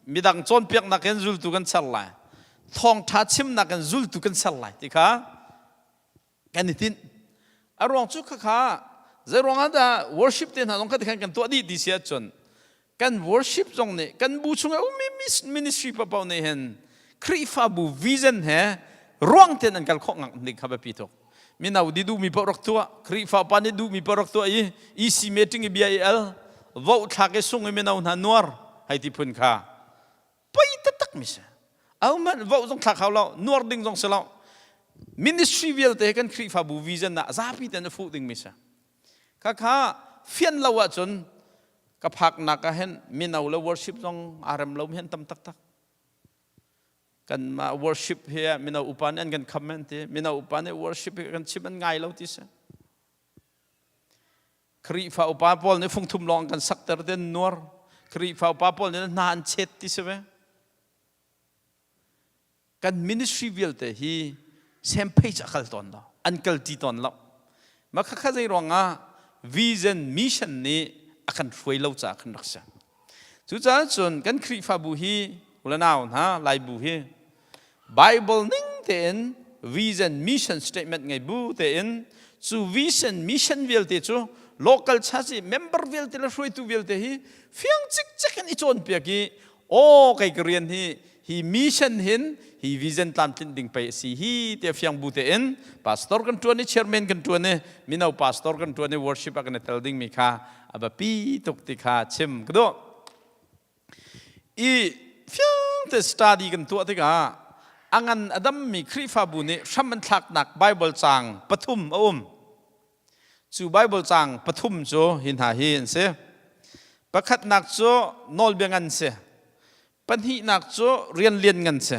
midang cawnpiaknak in zultu kan ser lai. Thawngtha chimnak in zultu kan ser lai ti kha kan i tinh. A ruang cu khakha zei ruangah dah worship te hna zong kha khan kan tuah dih ti si ahcun kan worship zong nih kan bu chung a ummi ministry paohpaoh nih hin Khrihfabu vision he ruang tein an kal khawh ngak ding kha biapi tuk. Mino di duhmi paoh rak tuah, Khrihfa upa nih duhmi paoh rak tuah i EC meeting i bia i al, vote thlak i sung i mino hna nuar hei ti phun kha poi taktak mi si. Ahohmanh vote zong thlak hau lo, nuar ding zong si lo. Ministry vialte kan Khrihfabu vision ah zapi ten a fuh ding mi si. Khakha fian lo ahcun ka phaknak ah hin mino le worship zong aa rem lo mi han tam taktak. Kanmah worship hi mino upa nih an kan kham an ti. Mino upa nih worship hi kan chim an ngai lo ti si. Khrihfa upa pawl nih fungthum lawng kan sakter te an nuar. Khrihfa upa pawl nih hna an chet ti si ve. Kan ministry vialte hi same page a kal tawn lo. An kal ti tawn lo. Mah khakha zei ruangah vision mission nih a kan hruai lo caah kan rak si. Cucaah cun kan Khrihfabu hi ulanau hna Laibu hi Bible ning tein vision mission statement ngei bu tein cu vision mission vialte cu local church i member vialte le hruaitu vialte hi fiang cikcek in i cawnpiak i aw kei ka rian hi hi mission hin hi vision tlamtlinh ding pei a si hi tiah fiang bu tein pastor kan tuan i chairman kan tuan i mino pastor kan tuan i worship ah kan i tel dingmi kha a biapi tuk ti kha chim ka duh. I fiang te study kan tuah tikah a ngan a dammi Khrihfabu nih hram an thlaknak Bible caang pathum a um. Cu Bible caang pathum cu hi hna hi an si. Pakhatnak cu nawlbia ngan si. Pahnihnak cu rian lian ngan si.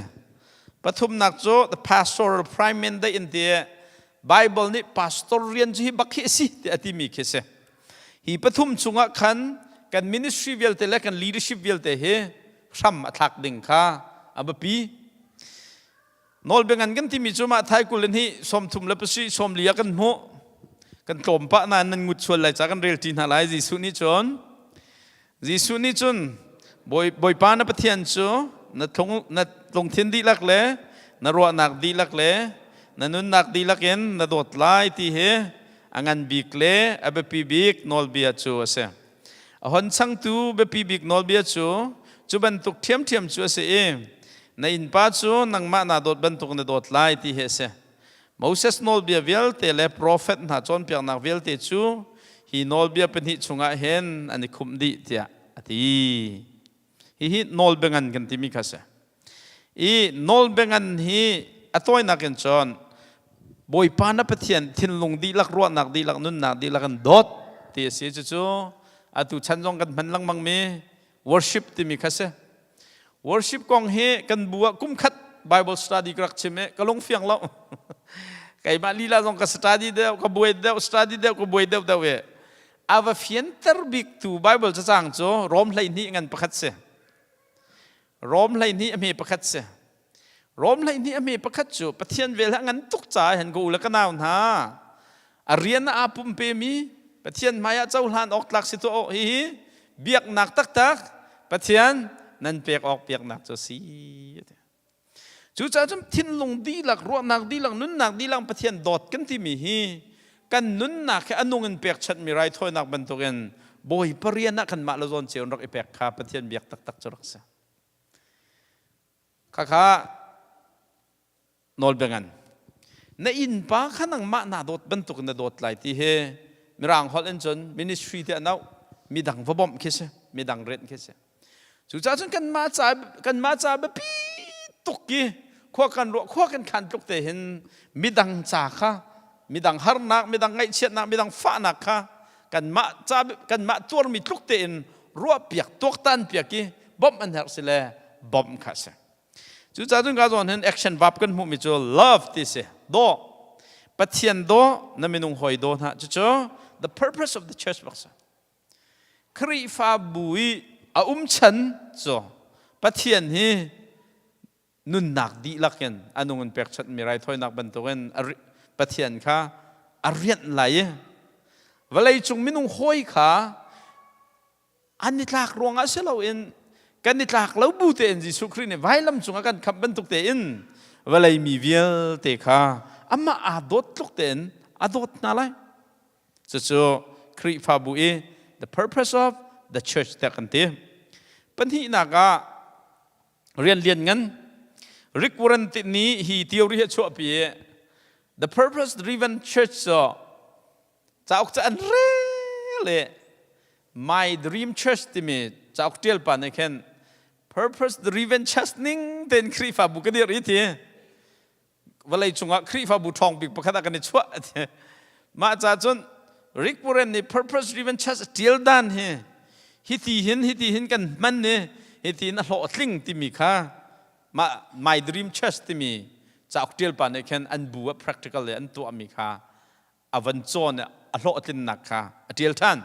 Pathumnak cu the pastoral prime mandate in ti Bible nih pastor rian cu hi bak hi a si ti a timi khi si. Hi pathum chungah khan kan ministry vialte le kan leadership vialte hi hram a thlak ding kha a biapi. Nawlbia ngan kan timi cu mah thai kul in hi 37 sawmli ah kan hmuh. Kan tlawm pah nain nan ngut sual lai ca kan rel ṭi hna lai. Jesuh nih cun Jesuh nih cun Bawipa na Pathian cu na, na lungthin dihlak le na ruahnak dihlak le na nunnak dihlak in na dawt lai ti hi a ngan bik le a biapi bik nawlbia cu a si. A hon changtu biapi bik nawlbia cu cu bantuk ṭhiamṭhiam cu a si i na innpa cu nangmah naa dawt bantuk na dawt lai ti hi a si. Moses nawlbia vialte le profet hna cawnpiaknak vialte cu hi nawlbia pahnih chungah hin an i khumh dih tiah a ti. Hihi nawlbia ngan kan timi kha si. I nawlbia ngan hi a tawinak in cun Bawipa na Pathian thinlung dihlak, ruahnak dihlak, nunnak dihlak in dawt ti a si. Cucu atu chan zong kan hman lengmang mi worship timi kha si. Worship kong hi kan bu ah kum khat Bible study ka rak chim i ka lung fiang lo. Keimah lila zong ka study deuh, ka buai deuh, study deuh, ka buai deuh deuh i. A va fianter biktu Bible cacang cu Rom 12 ngan pakhat si. Rom 12 a hme pakhat si. Rom 12 a hme pakhat cu Pathian vel ha ngan tuk caah hin ka u le ka nau hna a rian ah aa pumpemi Pathian hmai ah cohlan awk tlak si tuah awk hihi biaknak taktak Pathian nan pek awk biaknak cu si. Cucaah cun thinlung dihlak, ruahnak dihlak, nunnak dihlak Pathian dawt kan timi hi kan nunnak hi a nung in pekchanhmi raithawinak bantukin Bawipa rian ah kanmah le zawn cio in rak i pek kha Pathian biak taktak cu rak si. Khakha nawlbia ngan. Na innpa kha nangmah naa dawt bantukin na dawt lai ti hi Mirang holh in cun ministry ti an auh. Midang va bawmh khi si, midang rianh khi si. Cucaah cun kanmah ca kanmah ca biapi tuk i khua kan ruah khua kan khan tluk te hin midang ca kha midang harnak midang ngaihchiatnak midang fahnak kha kanmah ca kanmah tuarmi tluk tein ruahpiak tuaktan piak i bawmh an herh si le bawmh kha si. Cucaah cun ka zawn hin action verb kan hmuhmi cu love ti si. Daw. Pathian daw na minung hawi daw hna. Cucu the purpose of the church bak si. Khrihfabu i a um chan cu Pathian hi nunnak dihlak in a nung in pekchanhmi raithawinak bantukin Pathian kha a rianh lai i vawleicung minung hawi kha an i tlak ruangah si loin kan i tlak lo bu tein Jesuh Khrih nih vailam cungah kan khamh bantuk tein vawlei mi vialte kha amah aa dawt tluk tein a dawt hna lai. Cucu Khrihfabu i the purpose of the church tiah kan ti. Pahnihnak ah rian lian ngan Rick Warren nih hi theory hi a chuahpi i the purpose driven church cu cauk cu an rel i My Dream Church timi cauk ṭial pa nih khin purpose driven church ning tein Khrihfabu ka dirh i ti vawlei cungah Khrihfabu ṭhawng bik pakhat ah kan i chuah ti mah ca cun Rick Warren nih purpose driven church ṭial dan hi hiti hin hiti hin kan hman ni hiti in a hlawhtling timi kha mah My Dream Church timi cauk ṭial pa nih khin an bu ah practical le an tuahmi kha a van cawn a hlawhtlinnak kha a ṭial ṭhan.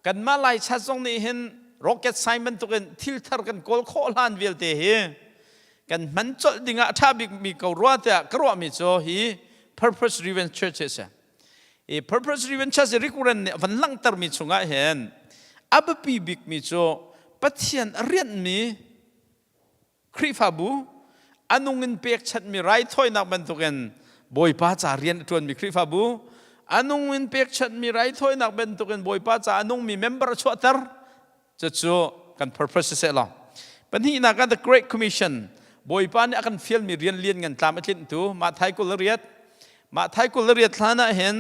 Kanmah Laichat zong nih hin rocket science bantukin thil thar kan kawl khawh hlan vialte hi kan hman colh dingah a ṭha bikmi ko rua tiah ka ruahmi cu hi purpose driven church hi a si. I purpose driven church Rick Warren nih a van langhtermi chungah hin a biapi bikmi cu Pathian a rianhmi Khrihfabu a nung in pekchanhmi raithawinak bantukin Bawipa ca rian a ṭuanmi Khrihfabu a nung in pekchanhmi raithawinak bantukin Bawipa ca a nungmi member a chuahter cucu kan purpose si seh law pahnihnak ah the Great Commission Bawipa nih a kan fialmi rian lian ngan tlam a tlinhtu Matthai 28 Matthai 28 hlan ah hin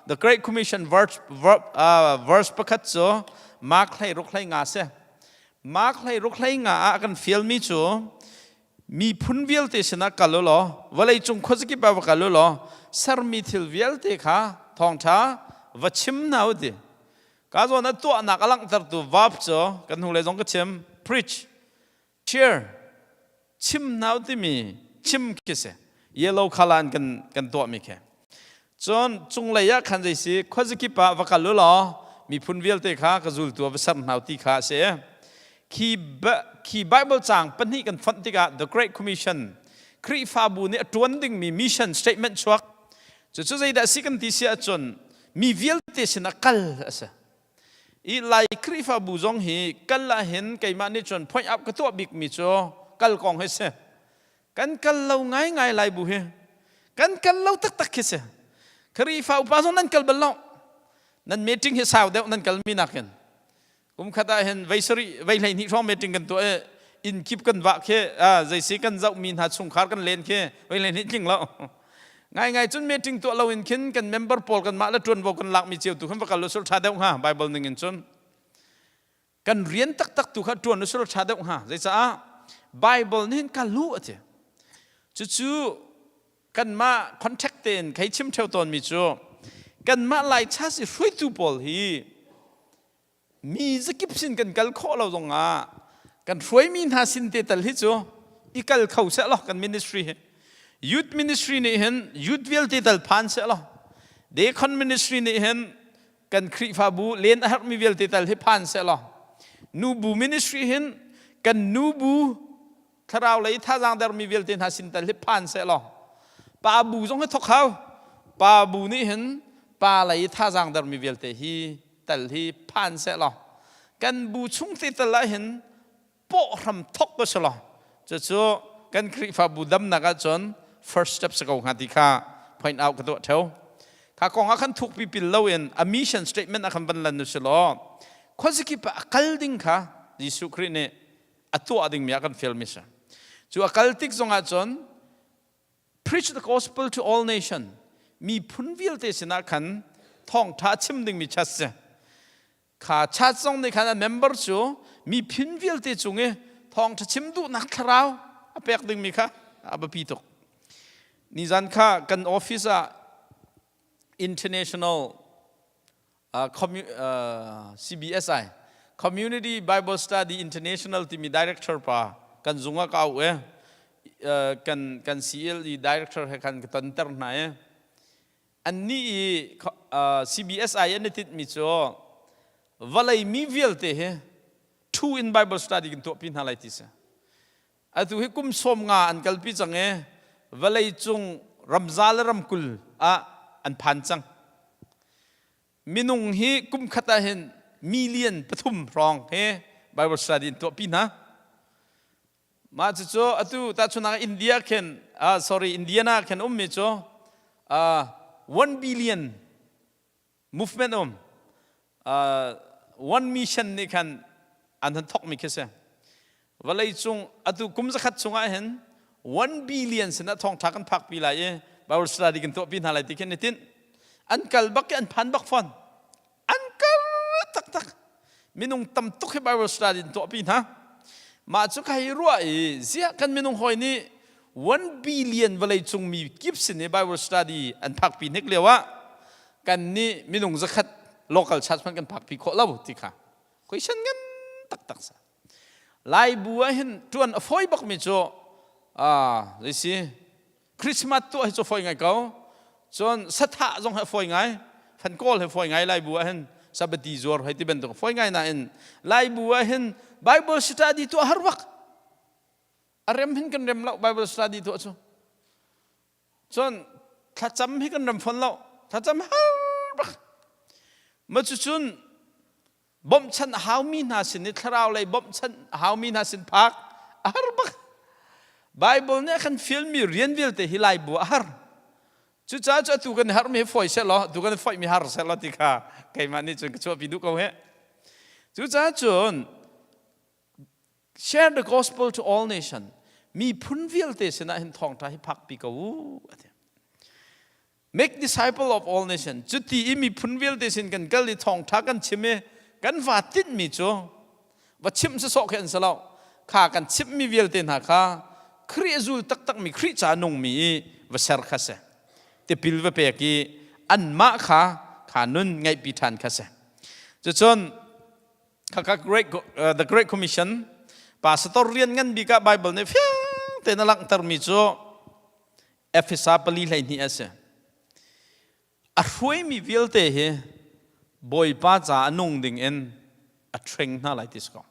the Great Commission verse, verse pakhat cu Mark hlei ruk hlei nga si Mark 16 hlei nga ah a kan fialmi cu miphun vialte sinah kal u law vawleicung khuazakip ah va kal u law sermi thil vialte kha thawngṭha va chim hna u ti. Ka zawn a tuahnak a langhtertu verb cu kan hnulei zong ka chim preach, share, chim hna u timi chim khi si. Yellow color in kan kan tuahmi khi. Cun cunglei ah khan zei si khuazakip ah va kal u law miphun vialte kha ka zultu ah va ser hna u ti kha a si. Khi, khi Bible caang pahnih kan fonh tikah The Great Commission Khrihfabu nih a ṭuan dingmi mission statement chuak. Cucu zeidah si kan ti si ahcun mi vialte sinah kal a si. I Lai Khrihfabu zong hi kal ahhin keimah nih cun point out ka tuah bikmi cu kal kong hi si. Kan kal lo ngaingai lai bu hi. Kan kal lo taktak khi si. Khrihfa upa zong nan kal bal lo. Nan meeting hi sau deuh nan kalmi nakin. Kum khat ah hin vei sarih vei 12 hrawng meeting kan tuah i inn kip kan vah khi zeisi kan zohmi hna chungkhar kan len khi vei 12 tling lo. Ngaingai cun meeting tuah lo in khin kan member pawl kan mah le ṭuanvo kan lakmi cio tu khan va kal u sul ṭha deuh hnga Bible ning in cun. Kan rian taktak tu kha ṭuan u sul ṭha deuh hnga. Zeicaah Bible nih hin kal u a ti. Cucu kanmah contact tein khei chim ṭheo tawnmi cu kanmah Lai chas i hruaitu pawl hi mi zakip sin kan kal khawh lo zongah kan hruaimi hna sin te tal hi cu i kal kho seh law kan ministry hi youth ministry nih hin youth vialte tal phan seh law deacon ministry nih hin. Kan Khrihfabu len a herhmi vialte tal hi phan seh law nubu ministry hin kan nubu thlarau lei thazaang dermi vialte hna sin tal hi phan seh law pa bu zong hi thok hau. Pa bu nih hin pa lei thazaang dermi vialte hi tal hi phan seh law kan bu chung te tal ah hin pawh hram thok ka si law cucu kan Khrihfabu damnak ahcun first step si ko hnga ti kha point out ka tuah theo. Kha kong ah khan thukpi pil loin a mission statement ah khan van lan u si law khuazakip ah a kal ding kha Jesuh Khrih nih a tuah dingmi ah kan fialmi si. Cu a kal tik zong ahcun preach the gospel to all nation, miphun vialte sinah khan thawngtha chim dingmi chat si. Kha chat zong nih khan a member cu miphun vialte cung i thawngtha chim duhnak thlarau a pek dingmi kha a biapi tuk. Nizan kha kan office ah international CBSI Community Bible Study International timi director pa kan zung ah ka auh i kan kan CLE director he khan ka tonter hna i annih i CBSI an i tinhmi cu vawlei mi vialte hi two in Bible study kan tuahpi hna lai ti si. Atu hi kum 50 an kalpi cang i vawlei cung ramza le ramkul ah an phan cang. Minung hi kum khat ah hin million 3 hrawng hi Bible study an tuahpi hna. Mah cucu atu tahchunhnak India khin sorry Indiana khin ummi cu 1 billion movement um one mission nih khan an han thokmi khi si. Vawlei cung atu kum zakhat chungah hin 1 billion sinah thawngtha kan phakpi lai i Bible study kan tuahpi hna lai ti khin ni tinh. An kal bak i an phan bak fawn. An kar taktak. Minung tam tuk hi Bible study in tuahpi hna. Mah cu kai ruah i ziah kan minung hawi nih 1 billion vawlei cung mi kip sin i Bible study an phakpi hnik lio ah kan nih minung zakhat local church hmanh kan phakpi khawh lo ti kha question ngan taktak sa. Laibu ah hin tuan a fawi bak mi cu zei si Christmas tuah hi cu fawi ngai ko. Cun sathah zong hi a fawi ngai. Fan kawl hi fawi ngai Laibu ah hin sabati zuar hei ti bantuk fawi ngai nain Laibu ah hin Bible study tuah har bak. A rem hin kan rem lo Bible study tuah cu. Cun thlacam hi kan rem fawn lo. Thlacam har bak. Ma cucun bawmhchanh a haumi hna sin i thlarau lei bawmhchanh a haumi hna sin phak a har bak. Bible nih a kan fialmi rian vialte hi Laibu a har. Cucaah cu atu kan harmi hi fawi seh law atu kan foihmi har seh law ti kha keimah nih cun ka chuahpi duh ko he. Cucaah cun share the gospel to all nation, miphun vialte sinah hin thawngṭha hi phakpi ko u ati. Make disciple of all nation. Cuti i miphun vialte sin kan kal i thawngṭha kan chim i kan va tinhmi cu va chimh sawsawh khi an si lo. Kha kan chimhmi vialte hna kha Khrih a zul taktakmi Khrih ca nungmi i va ser kha si. Tipil va pek i anmah kha kha nun ngeihpi ṭhan kha si. Cucun khakha great the Great Commission pastor rian ngan bik ah Bible nih fiang tein a langhtermi cu Efesa 4 12 a si. A hruaimi vialte hi Bawipa ca a nung ding in a train hna lai ti si ko.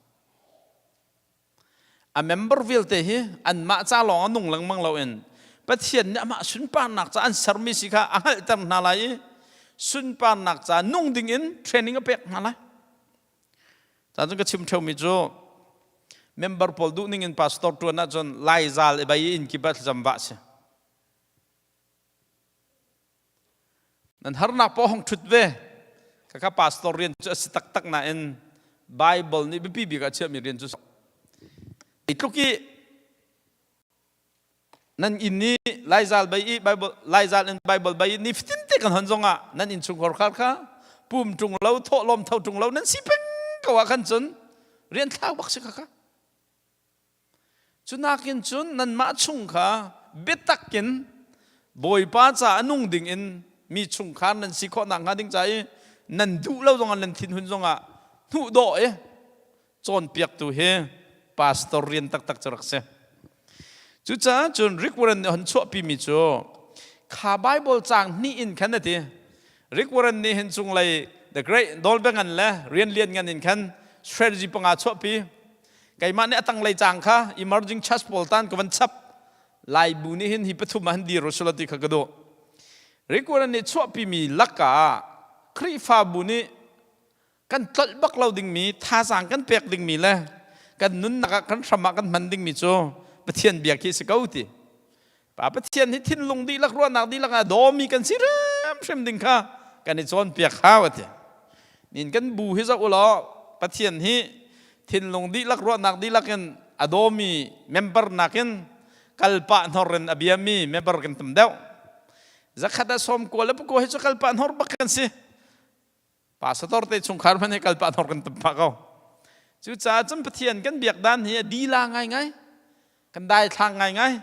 A member vialte hi anmah ca lawng a nung lengmang loin Pathian nih amah sunparnak ca an sermi si kha a hngalhter hna lai i sunparnak ca nung ding in training a pek hna lai. Cun ka chim ṭheumi cu member pawl duh ning in pastor ṭuan ahcun Laizal i bai inn kip ah thlacam vah si. Nan harnak paoh hong ṭhut ve. Khakha pastor rian cu a si taktak nain Bible nih biapi bik ah chiahmi rian cu i tluk i Nan inn i Laizal bai i Bible Laizal in Bible bai i nifatin te kan hon zongah nan innchungkhar khar kha pum ṭung lo thawhlawm tho ṭung lo nan si peng ko ah khan cun rian thlau bak si kha kha. Cu nakin cun nanmah chung kha biatak in Bawipa ca a nung ding in mi chungkhar nan si khawh nakhnga ding ca i nan duh lo zongah nan thinhun zongah hnuh dawh i cawnpiaktu hi pastor rian taktak cu rak si. Cucaah cun Rick Warren nih hon chuahpimi cu kha Bible caang hnih in khan a ti. Rick Warren nih hin cunglei The Great Dolbe ngan le rian lian ngan in khan strategy panga chuahpi. Keimah nih a tanglei caang kha emerging church pawl tan ka van chap. Lai bu nih hin hi pathum ah han dir usula ti kha ka duh. Rikuan nih chuahpimi lakah Khrihfabu nih kan tlolh bak lo dingmi thazaang kan pek dingmi le kan nunnak ah kan hram ah kan hman dingmi cu Pathian bia khi si ko ti. Pa Pathian hi thinlung dihlak ruahnak dihlak ah dawmi kan si hrimhrim ding kha kan i cawnpiak hau ati. Nin kan bu hi zoh ulaw Pathian hi thinlung dihlak ruahnak dihlak in a dawmi member nakin kalpah hnor in a biami member kan tam deuh. Zakhat ah sawm kua le pakua hi cu kalpah hnor bak kan si. Pastor te chungkhar hmanh hi kalpah hnor kan tam phah ko. Cucaah cun Pathian kan biak dan hi a dila ngaingai. Kan daithlang ngaingai.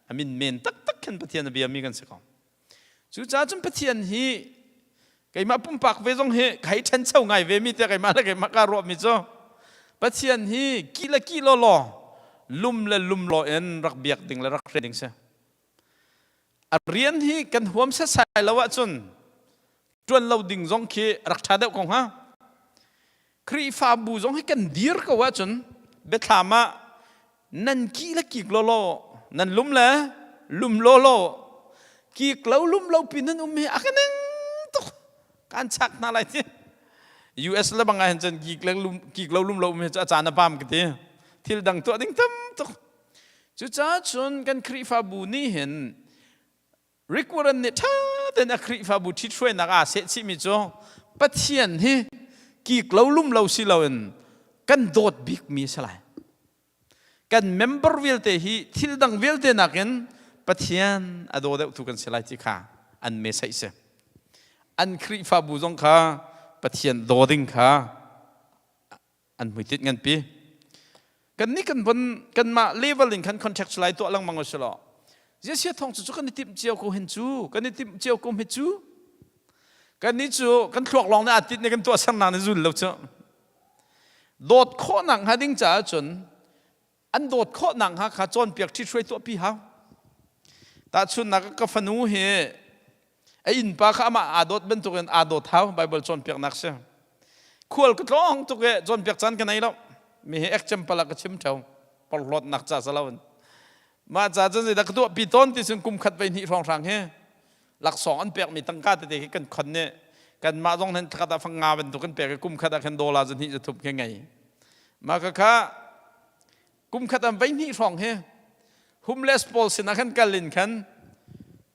A min men taktak khin Pathian a biami kan si ko. Cucaah cun Pathian hi keimah pumpak ve zong hi kai ṭhencho ngai ve mi tiah keimah le keimah kaa ruahmi cu Pathian hi ki le ki law law lum le lum law in rak biak ding le rak hre ding si. A rian hi kan huam setsai lo ahcun ṭuan lo ding zong khi rak ṭha deuh ko hnga. Khrihfabu zong hi kan dir ko ahcun biathlam ah nan ki le kik lawlaw nan lum le lum lawlaw kik lo lum lo pi nan um hi a ka ning tuk kan chak hna lai ti. US le bang ah hin cun kik le lum kik lo lum lo um hi cu a caan a pam ka ti. Thil dang tuah ding tam tuk. Cucaah cun kan Khrihfabu nih hin Rick Warren nih ṭha tein a Khrihfabu ṭhithruainak aa sehchihmi cu Pathian hi kik lo lum lo si loin kan dawt bikmi a si lai. Kan member vialte hi thil dang vialte nakin Pathian a daw deuhtu kan si lai ti kha an message si. An Khrihfabu zong kha Pathian daw ding kha an hmuitinh nganpi. Kan nih kan von kanmah level in khan contract lai tuah lengmang u silaw ziasia thong cu cu kan i timh cio ko hen cu kan i timh cio ko he cu kan nih cu kan thluak lawng nih aa tinh nih kan tuah sernak nih zul lo cu dawt khawhnak hnga ding caah cun an dawt khawhnak hnga kha cawnpiak ṭhithruai tuahpi hau. Tahchunhnak ka fanu hi a innpa kha amah aa dawt bantukin aa dawt hau Bible cawnpiaknak si. Khual ka tlawng tuk i cawnpiak caan ka nei lo. Mi hi example ah ka chim ṭheo porhlawtnak ca si loin. Mah ca cun zeidah ka tuahpi tawn ti cun kum khat voi hnih hrawnghrang hi laksawng an pekmi tangka tete khi kan khon nih kanmah zong hin thakhat ah fang nga bantuk kan pek i kum khat ah khan dollar zahnih zathup khi ngei. Mah kha kum khat ah voi hnih hrawng hi homeless pawl sinah khan kal in khan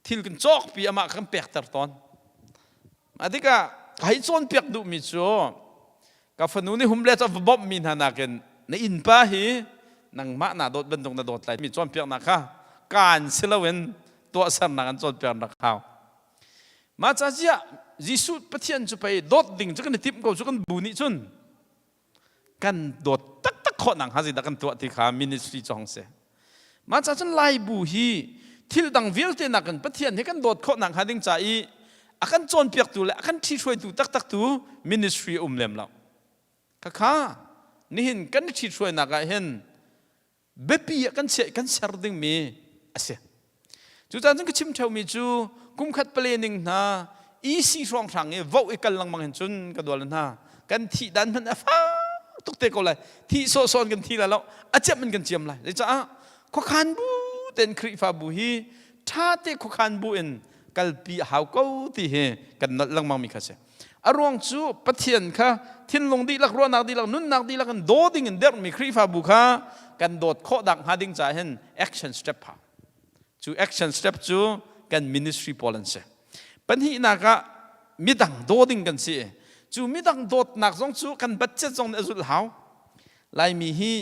thil kan cawkpi amah kan pekter tawn. Mah tikah ka hei cawnpiak duhmi cu ka fanu nih homeless a va bawmhmi hna nakin na innpa hi nangmah naa dawt bantuk na dawt lai mi cawnpiaknak kha kaan si loin tuahsernak an cawnpiaknak hau. Mah ca ziah Jesuh Pathian cu pei dawt ding cu kan i timh ko cu kan bu nih cun kan dawt taktak khawh nak hnga zeidah kan tuah ti kha ministry cu hong si. Mah ca cun Laibu hi thil dang vialte nakin Pathian hi kan dawt khawh nak hnga ding ca i a kan cawnpiaktu le a kan ṭhithruaitu taktak tu ministry a um lem lo. Khakha nihin kan i ṭhithruainak ah hin biapi ah kan chiah kan ser dingmi a si. Cucaah cun ka chim ṭheumi cu kumkhat planning hna EC hrawnghrang i voh i kal lengmang hin cun ka dual hna kan thih dan hmanh a fak tuk te ko lai thih sawhsawh in kan thi lai lo a ciamh in kan ciam lai zeicah khuakhan bu tein Khrihfabu hi ṭha te khuakhan bu in kalpi a hau ko ti hi kan nolh lengmang mi kha si A ruang cu Pathian kha thinlung dihlak, ruahnak dihlak, nunnak dihlak in daw ding in derhmi Khrihfabu kha kan dawt khawh dak hnga ding caah hin action step hau. Cu action step cu kan ministry pawl an si. Pahnihnak ah midang daw ding kan si. Cu midang dawtnak zong cu kan budget zong nih a zulh hau. Laimi hi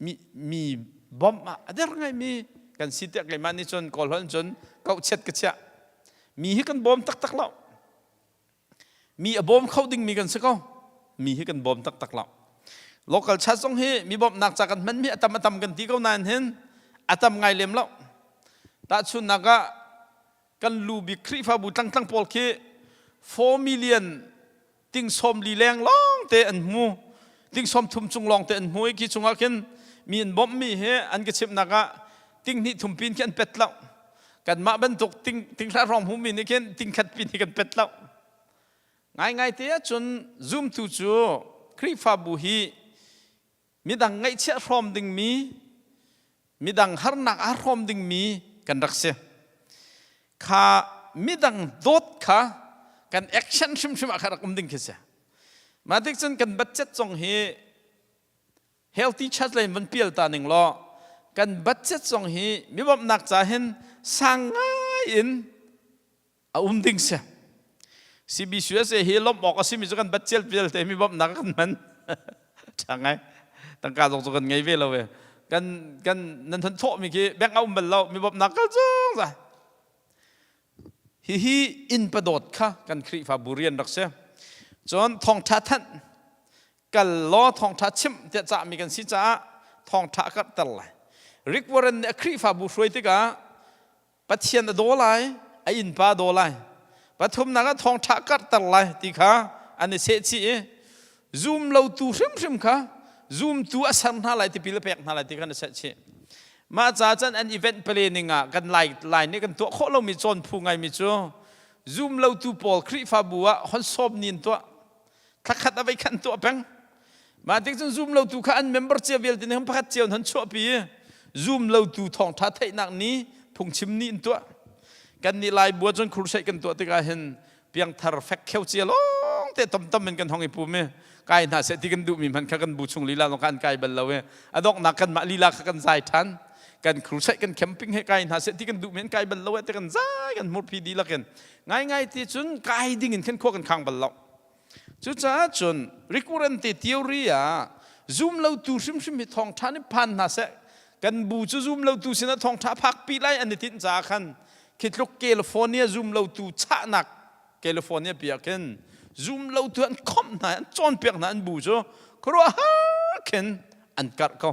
mi, mi bawmh ah a der ngaimi kan si tiah keimah nih cun kawl holh cun kauhchiat ka chiah. Mi hi kan bawm taktak lo. Mi a bawm kho dingmi kan si ko. Mi hi kan bawm taktak lo. Local church zong hi mi bawmhnak ca kan hmanmi a tam a tam kan ti ko nain hin a tam ngai lem lo. Tahchunhnak ah kan lu bik Khrihfabu tlangtlang pawl khi 4 million ting sawm li leng lawng te an hmu. Ting sawm thum cung lawng te an hmu i khi chungah khin mi an bawmhmi hi an ka chimhnak ah ting hnih thum pin khi an pet lo. Kanmah bantuk ting ting hlah hrawng hmumi nih khin ting khat pin hi kan pet lo. Ngaingai te ahcun zumtu cu Khrihfabu hi midang ngaihchiah hrawm dingmi, midang harnak aa hrawm dingmi kan rak si. Kha midang dawt kha kan action hrimhrim ah kha rak um ding khi si. Mah tik cun kan budget zong hi healthy church lei van pial ta ning law kan budget zong hi mi bawmhnak ca hin sang ngai in a um ding si. CBCUSA hi lawmh awk a simi cu kan budget vialte mi bawmhnak kan hman. Ṭha ngai. Tangka zong cu kan ngei ve lo ve. Kan kan nan thon thawhmi khi bank a um bal lo mi bawmhnak kal zung za. Hihi inn padawt kha kan Khrihfabu rian rak si. Cun thawngṭha thanh kal law thawngṭha chimh tiah cahmi kan si caah thawngṭha a karhter lai. Rick Warren nih a Khrihfabu hruai tikah Pathian a daw lai, a innpa a daw lai. Pathumnak ah thawngṭha karhter lai ti kha an i sehchih i zum lotu hrimhrim kha zumtu a ser hna lai tipil a pek hna lai ti kha an i sehchih. Mah ca cun an event planning ah kan lai lai nih kan tuah khawh lomi cawn phu ngaimi cu zum lotu pawl Khrihfabu ah hon sawm ni in tuah thlakhat a vei khan tuah peng mah tik cun zum lotu kha an member cia vialte nih pakhat cio an chuahpi i zum lotu thawngtha theihnak ni phungchim ni in tuah kan nih lai bua cun crusade kan tuah tikah hin piangthar fek kheu cia lawng te tomtom in kan hong i pum i kai hna seh ti kan duhmi hmanh kha kan bu chung lila lawng kha an kai bal lo i a donghnak kan mah lila kha kan zai than kan crusade kan camping he kai hna seh ti kan duhmi an kai bal lo e te kan zai kan hmurphi dihlak in ngai ngai ti cun kai ding in khan khua kan khang bal lo Cucaah cun recurrente theory ah zum lotu hrimhrim hi thawngṭha nih phan hna seh kan bu cu zum lotu sinah thawngṭha phakpi lai an i tinh caah khan khi tluk California zum lotu chahnak California pi ah khin zum lotu an khomh hna an cawnpiak hna an bu cu khuaruahhar khin an karh ko.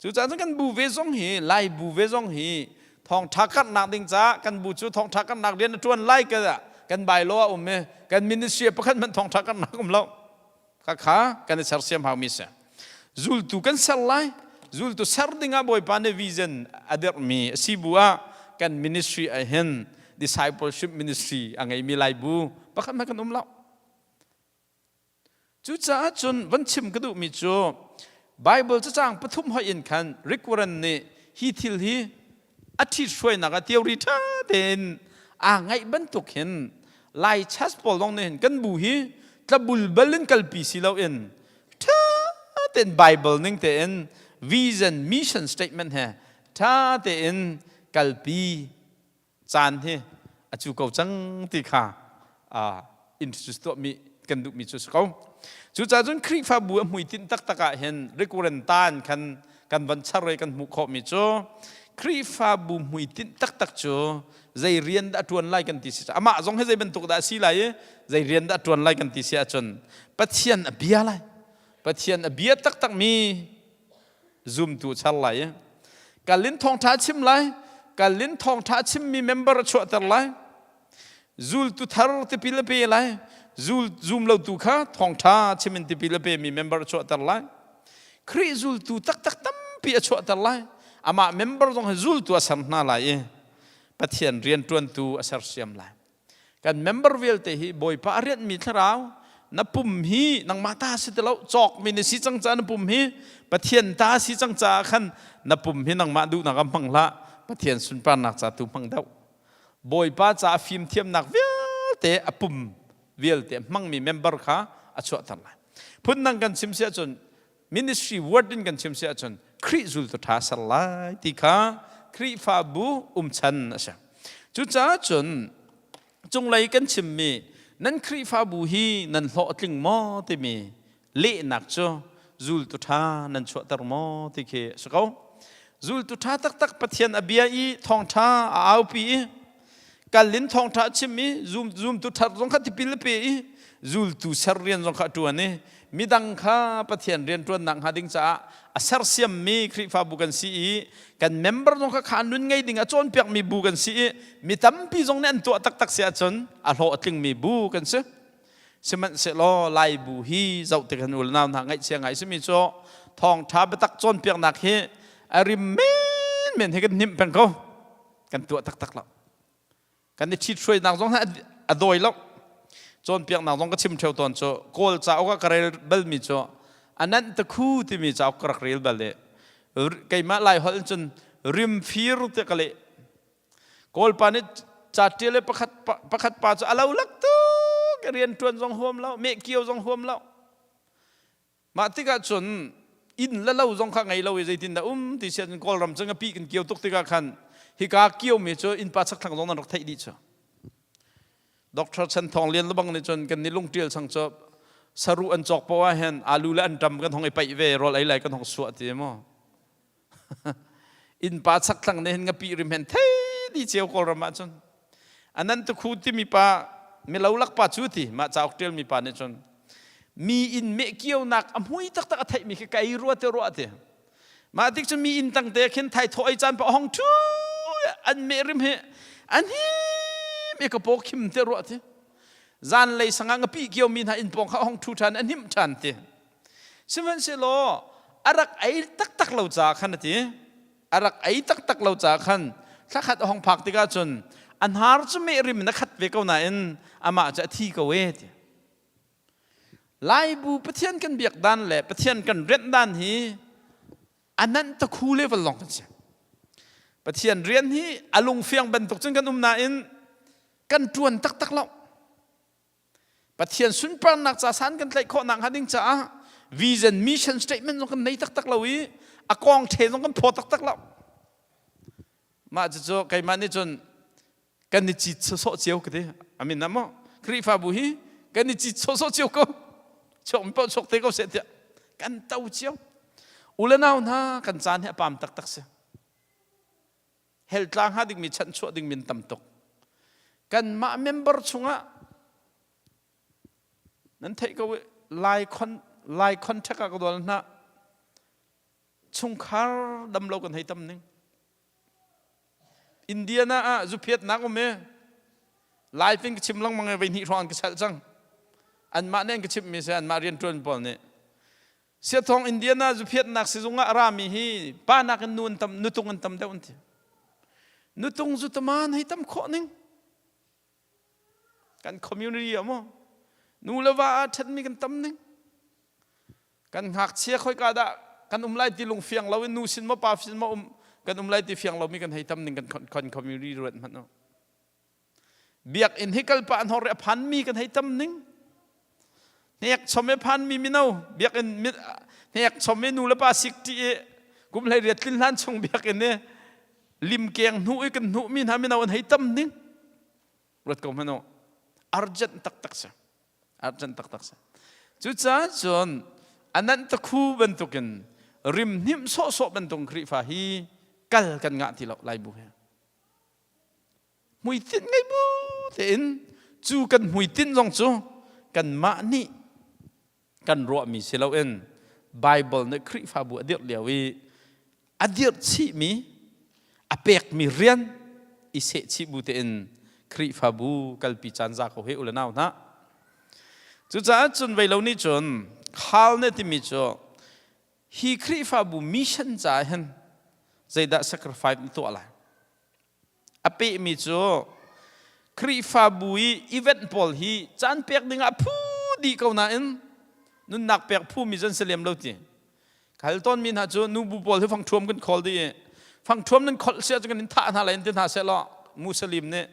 Cucaah cun kan bu ve zong hi Lai bu ve zong hi thawngṭha karhnak ding caah kan bu cu thawngṭha karhnak rian a ṭuan lai ka kan bylaw a um i kan ministry pakhat hmanh thawngṭha karhnak um lo khakha kan i sersiam haumi si zultu kan ser lai zultu ser dingah bawipa nih vision a dirhmi a si bu ah kan ministry ah hin discipleship ministry a ngeimi lai bu pakhat hmanh kan um lo Cucaah cun van chim ka duhmi cu Bible cacang pathum hoih in khan Rick Warren nih hi thil hi a ṭhithruainak ah theory ṭha tein aa ngaih bantuk hin Lai church pawl zong nih hin kan bu hi tlabul bal in kalpi si loin ṭha tein Bible ning tein vision mission statement he ṭha tein kalpi caan hi a cu ko cang ti kha introduce tuahmi kan duhmi cu si ko. Cucaah cun Khrihfabu a hmuitinh taktak ah hin recurrent tan khan kan van char i kan hmuh khawhmi cu Khrihfabu hmuitinh taktak cu zei rian dah a ṭuan lai kan ti si amah zong hi zei bantuk dah a si lai i zei rian dah a ṭuan lai kan ti si ahcun Pathian a bia lai Pathian a bia taktakmi zumtu char lai i kalin thawngṭha chim lai kalin thawngṭha chimmi member a chuahter lai zultu thar tipil a pe lai zul zum lotu kha thawngṭha chim in tipil a pemi member a chuahter lai Khrih zultu taktak tampi a chuahter lai amah member zong hi zultu a ser hna lai i Pathian rianṭuantu a sersiam lai Kan member vialte hi Bawipa a rianhmi thlarau na pum hi nangmah ta si ti lo cawkmi na si cang caah na pum hi Pathian ta si cang caah khan na pum hi nangmah duhnak ah hmang hlah Pathian sunparnak ca tu hmang deuh Bawipa caah fimthiamnak vialte a pum vialte hmangmi member kha a chuahter lai phundang kan chim si ahcun ministry word in kan chim si ahcun Khrih zultu ṭha ser lai ti kha Khrihfabu umchan a si. Cucaah cun cunglei kan chimmi nan Khrihfabu hi nan hlawhtling maw timi lehnak cu zultu ṭha nan chuahter maw ti khi a si ko. Zultu ṭha taktak Pathian a bia i thawngṭha a aupi i kal in thawngṭha a chim i zumtu thar zong kha tipil a pe i zultu ser rian zong kha a ṭuan i midang kha Pathian rian ṭuannak hnga ding caah a sersiammi Khrihfabu kan si i kan member zong kha kha nun ngei ding a cawnpiakmi bu kan si i mi tampi zong nih an tuah taktak si ahcun a hlawh a tlingmi bu kan si. Sihmanhsehlaw Lai bu hi zoh tik han ul nau hna ngaihchia ngai simi cu thawngṭha biatak cawnpiaknak hi a rim menmen hi kan hnimh peng ko. Kan tuah taktak lo. Kan i ṭhithruainak zong a dawi lo. Cawnpiaknak zong ka chim ṭheo tawn cu Kawl cauk ah ka rel balmi cu Anant Takhu timi cauk ka rak rel bal i keimah Lai holh in cun rimfir tiah ka leh. Kawlpa nih ca ṭial i pakhat pakhat pa cu a lo lak tuk rian ṭuan zong huam lo, meh kio zong huam lo. Mah tikah cun inn le lo zong kha ngei lo i zeitindah um ti si ahcun Kawlram cu ngapi kan kio tuk tikah khan hika kiomi cu innpa chakthlang zong nan rak theih dih cu. Dr. Chan Thawng Lian lebang nih cun kan ni lungṭial chang cu saruh an cawk poah ah hin alu le anṭam kan hong i paih ve rawl ei lai kan hong suah ti maw. Innpa chakthlang nih hin ngapi rim hen thei di cio Kawlram ah cun. Anan tukhu timi pa milo lak pa cu ti mah cauk ṭial mi pa nih cun mi inn meh kionak a hmui taktak a theihmi khi ka ei rua te ruah ti. Mah tik cu mi inn tang te khin thai thaw ei caan pa hong ṭhu an meh rim hi an him i ka paw khim te ruah ti. Zan lei sangah ngapi kio mi hna inn pawng kha hong ṭhu ṭhan an himh ṭhan ti. Sihmanhsehlaw a rak ei taktak lo caah khan a ti. A rak ei taktak lo caah khan thlakhat a hong phak tikah cun a hnar cu meh rim in a khat ve ko nain amah cu a thi ko e ti. Laibu Pathian kan biak dan le Pathian kan rianh dan hi a nanh takhu level lawng kan si. Pathian rian hi a lungfiang bantuk cun kan um nain kan ṭuan taktak lo. Pathian sunparnak ca san kan tlaih khawh nakhnga ding caah vision mission statement zong kan nei taktak lo i a kong the zong kan phaw taktak lo. Mah cucu keimah nih cun kan i cit sawsawh cio ka ti. Amin na maw? Khrihfabu hi kan i cit sawsawh cio ko. Chuak mi paoh chuak te ko seh tiah kan to cio. U le nau hna kan caan hi a pam taktak si. Hell tla hnga dingmi chanhchuah dingmi an tam tuk. Kanmah member chungah nan theih ko lai con lai contact ah ka dol hna chungkhar dam lo kan hei tam ning Indiana ah zuphiatnak um e lai pin ka chim lengmang e vei hnih hrawng an ka chalh cang anmah nih an ka chimh mi si anmah riantuan pawl nih Siathawng Indiana zuphiatnak sizung ah a rami hi pa nakin nu an tam nutung an tam deuh an ti. Nutung zu taman hei tam khawh ning. Kan community ah maw nu le va ah ṭhenmi kan tam ning. Kan ngakchia khoika dah kan um lai ti lung fiang lo in nu sin maw pa sin maw um kan um lai ti fiang lomi kan hei tam ning kan kan community ruat hmanh u. Biakinn hi kal pah hnor a phanmi kan hei tam ning. Hnek chom e phanmi mino biakinn hnek chom e nu le pa sik ṭi i kum hlei riat tlin hlan chung biakinn i lim keng hnu i kan hnuh mi hna mino an hei tam ning. Ruat ko hmanh u. Urgent taktak si. Urgent taktak si. Cucaah cun anan takhu bantukin rim hnim sawhsawh bantuk Khrihfa hi kal kan ngah ti lo Lai bu he. Hmuitinh ngei bu tein cu kan hmuitinh zong cu kanmah nih kan ruahmi si loin Bible nih Khrihfabu a dirh lio i a dirh chihmi a pekmi rian i sehchih bu tein Khrihfabu kalpi caan za ko he u le nau hna. Cucaah cun vei lo nih cun khal nih timi cu hi Khrihfabu mission caah hin zeidah sacrifice na tuah lai? A pehmi cu Khrihfabu i event pawl hi caan pek dingah phu dih ko nain nunnak pek phumi zan si lem lo ti. Ka hal tawnmi hna cu nubu pawl hi fangṭhuam kan khawl dih i fangṭhuam nan kholh sia cu kan in thah hna lai in ti hna seh law Muslim nih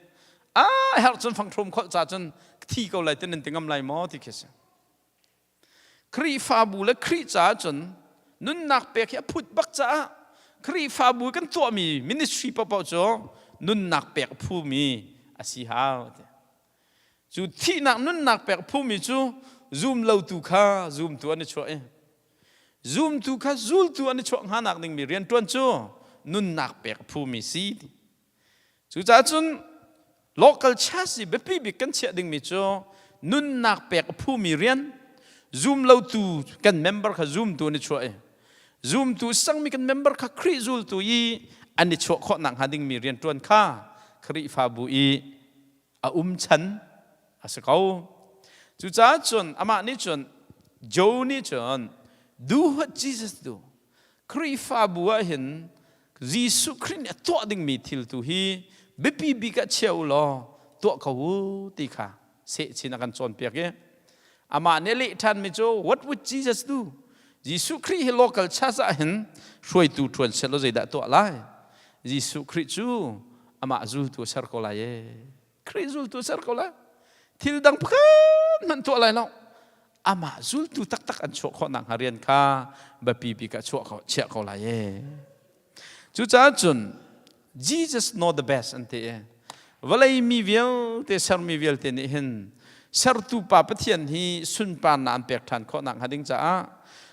a herh cun fangṭhuam kholh ca cun thi ko lai ti nan ti ngam lai maw ti khi si. Khrihfabu le Khrih caah cun nunnak pek hi a phut bak caah Khrihfabu kan tuahmi ministry paohpaoh cu nunnak pek a phumi a si hau. Cu thihnak nunnak pek a phumi cu zumlotu kha zumtu an i chuah i zumtu kha zultu an i chuah hnganak dingmi rianṭuan cu nunnak pek a phumi si. Cucaah cun local church i biapi bik kan chiah dingmi cu nunnak pek a phumi rian zumlotu kan member kha zumtu an i chuah i zumtu sangmi kan member kha Khrih zultu i an i chuah khawh nakhnga dingmi rianṭuan kha Khrihfabu i a um chan a si ko. Cucaah cun amah nih cun Joe nih cun do what Jesus do Khrihfabu ah hin Jesuh Khrih nih a tuah dingmi thil tu hi biapi bik ah chia u law tuah ko u ti kha Sehchin a kan cawnpiak i amah nih a leh ṭhanmi cu what would Jesus do? Jesuh Khrih hi local church ah hin hruaitu ṭuan seh law zeidah tuah lai? Jesuh Khrih cu amah zultu a ser ko lai ee. Khrih zultu a ser ko lai. Thil dang pakhat hmanh tuah lai lo. Amah zultu taktak an chuah khawh nakhnga rian kha biapi bik ah chuah ko, chiah ko lai ee. Cucaah cun Jesus know the best an ti i vawlei mi vialte sermi vialte nih hin sertu pa Pathian hi sunparnak an pek ṭhan khawh nakhnga ding caah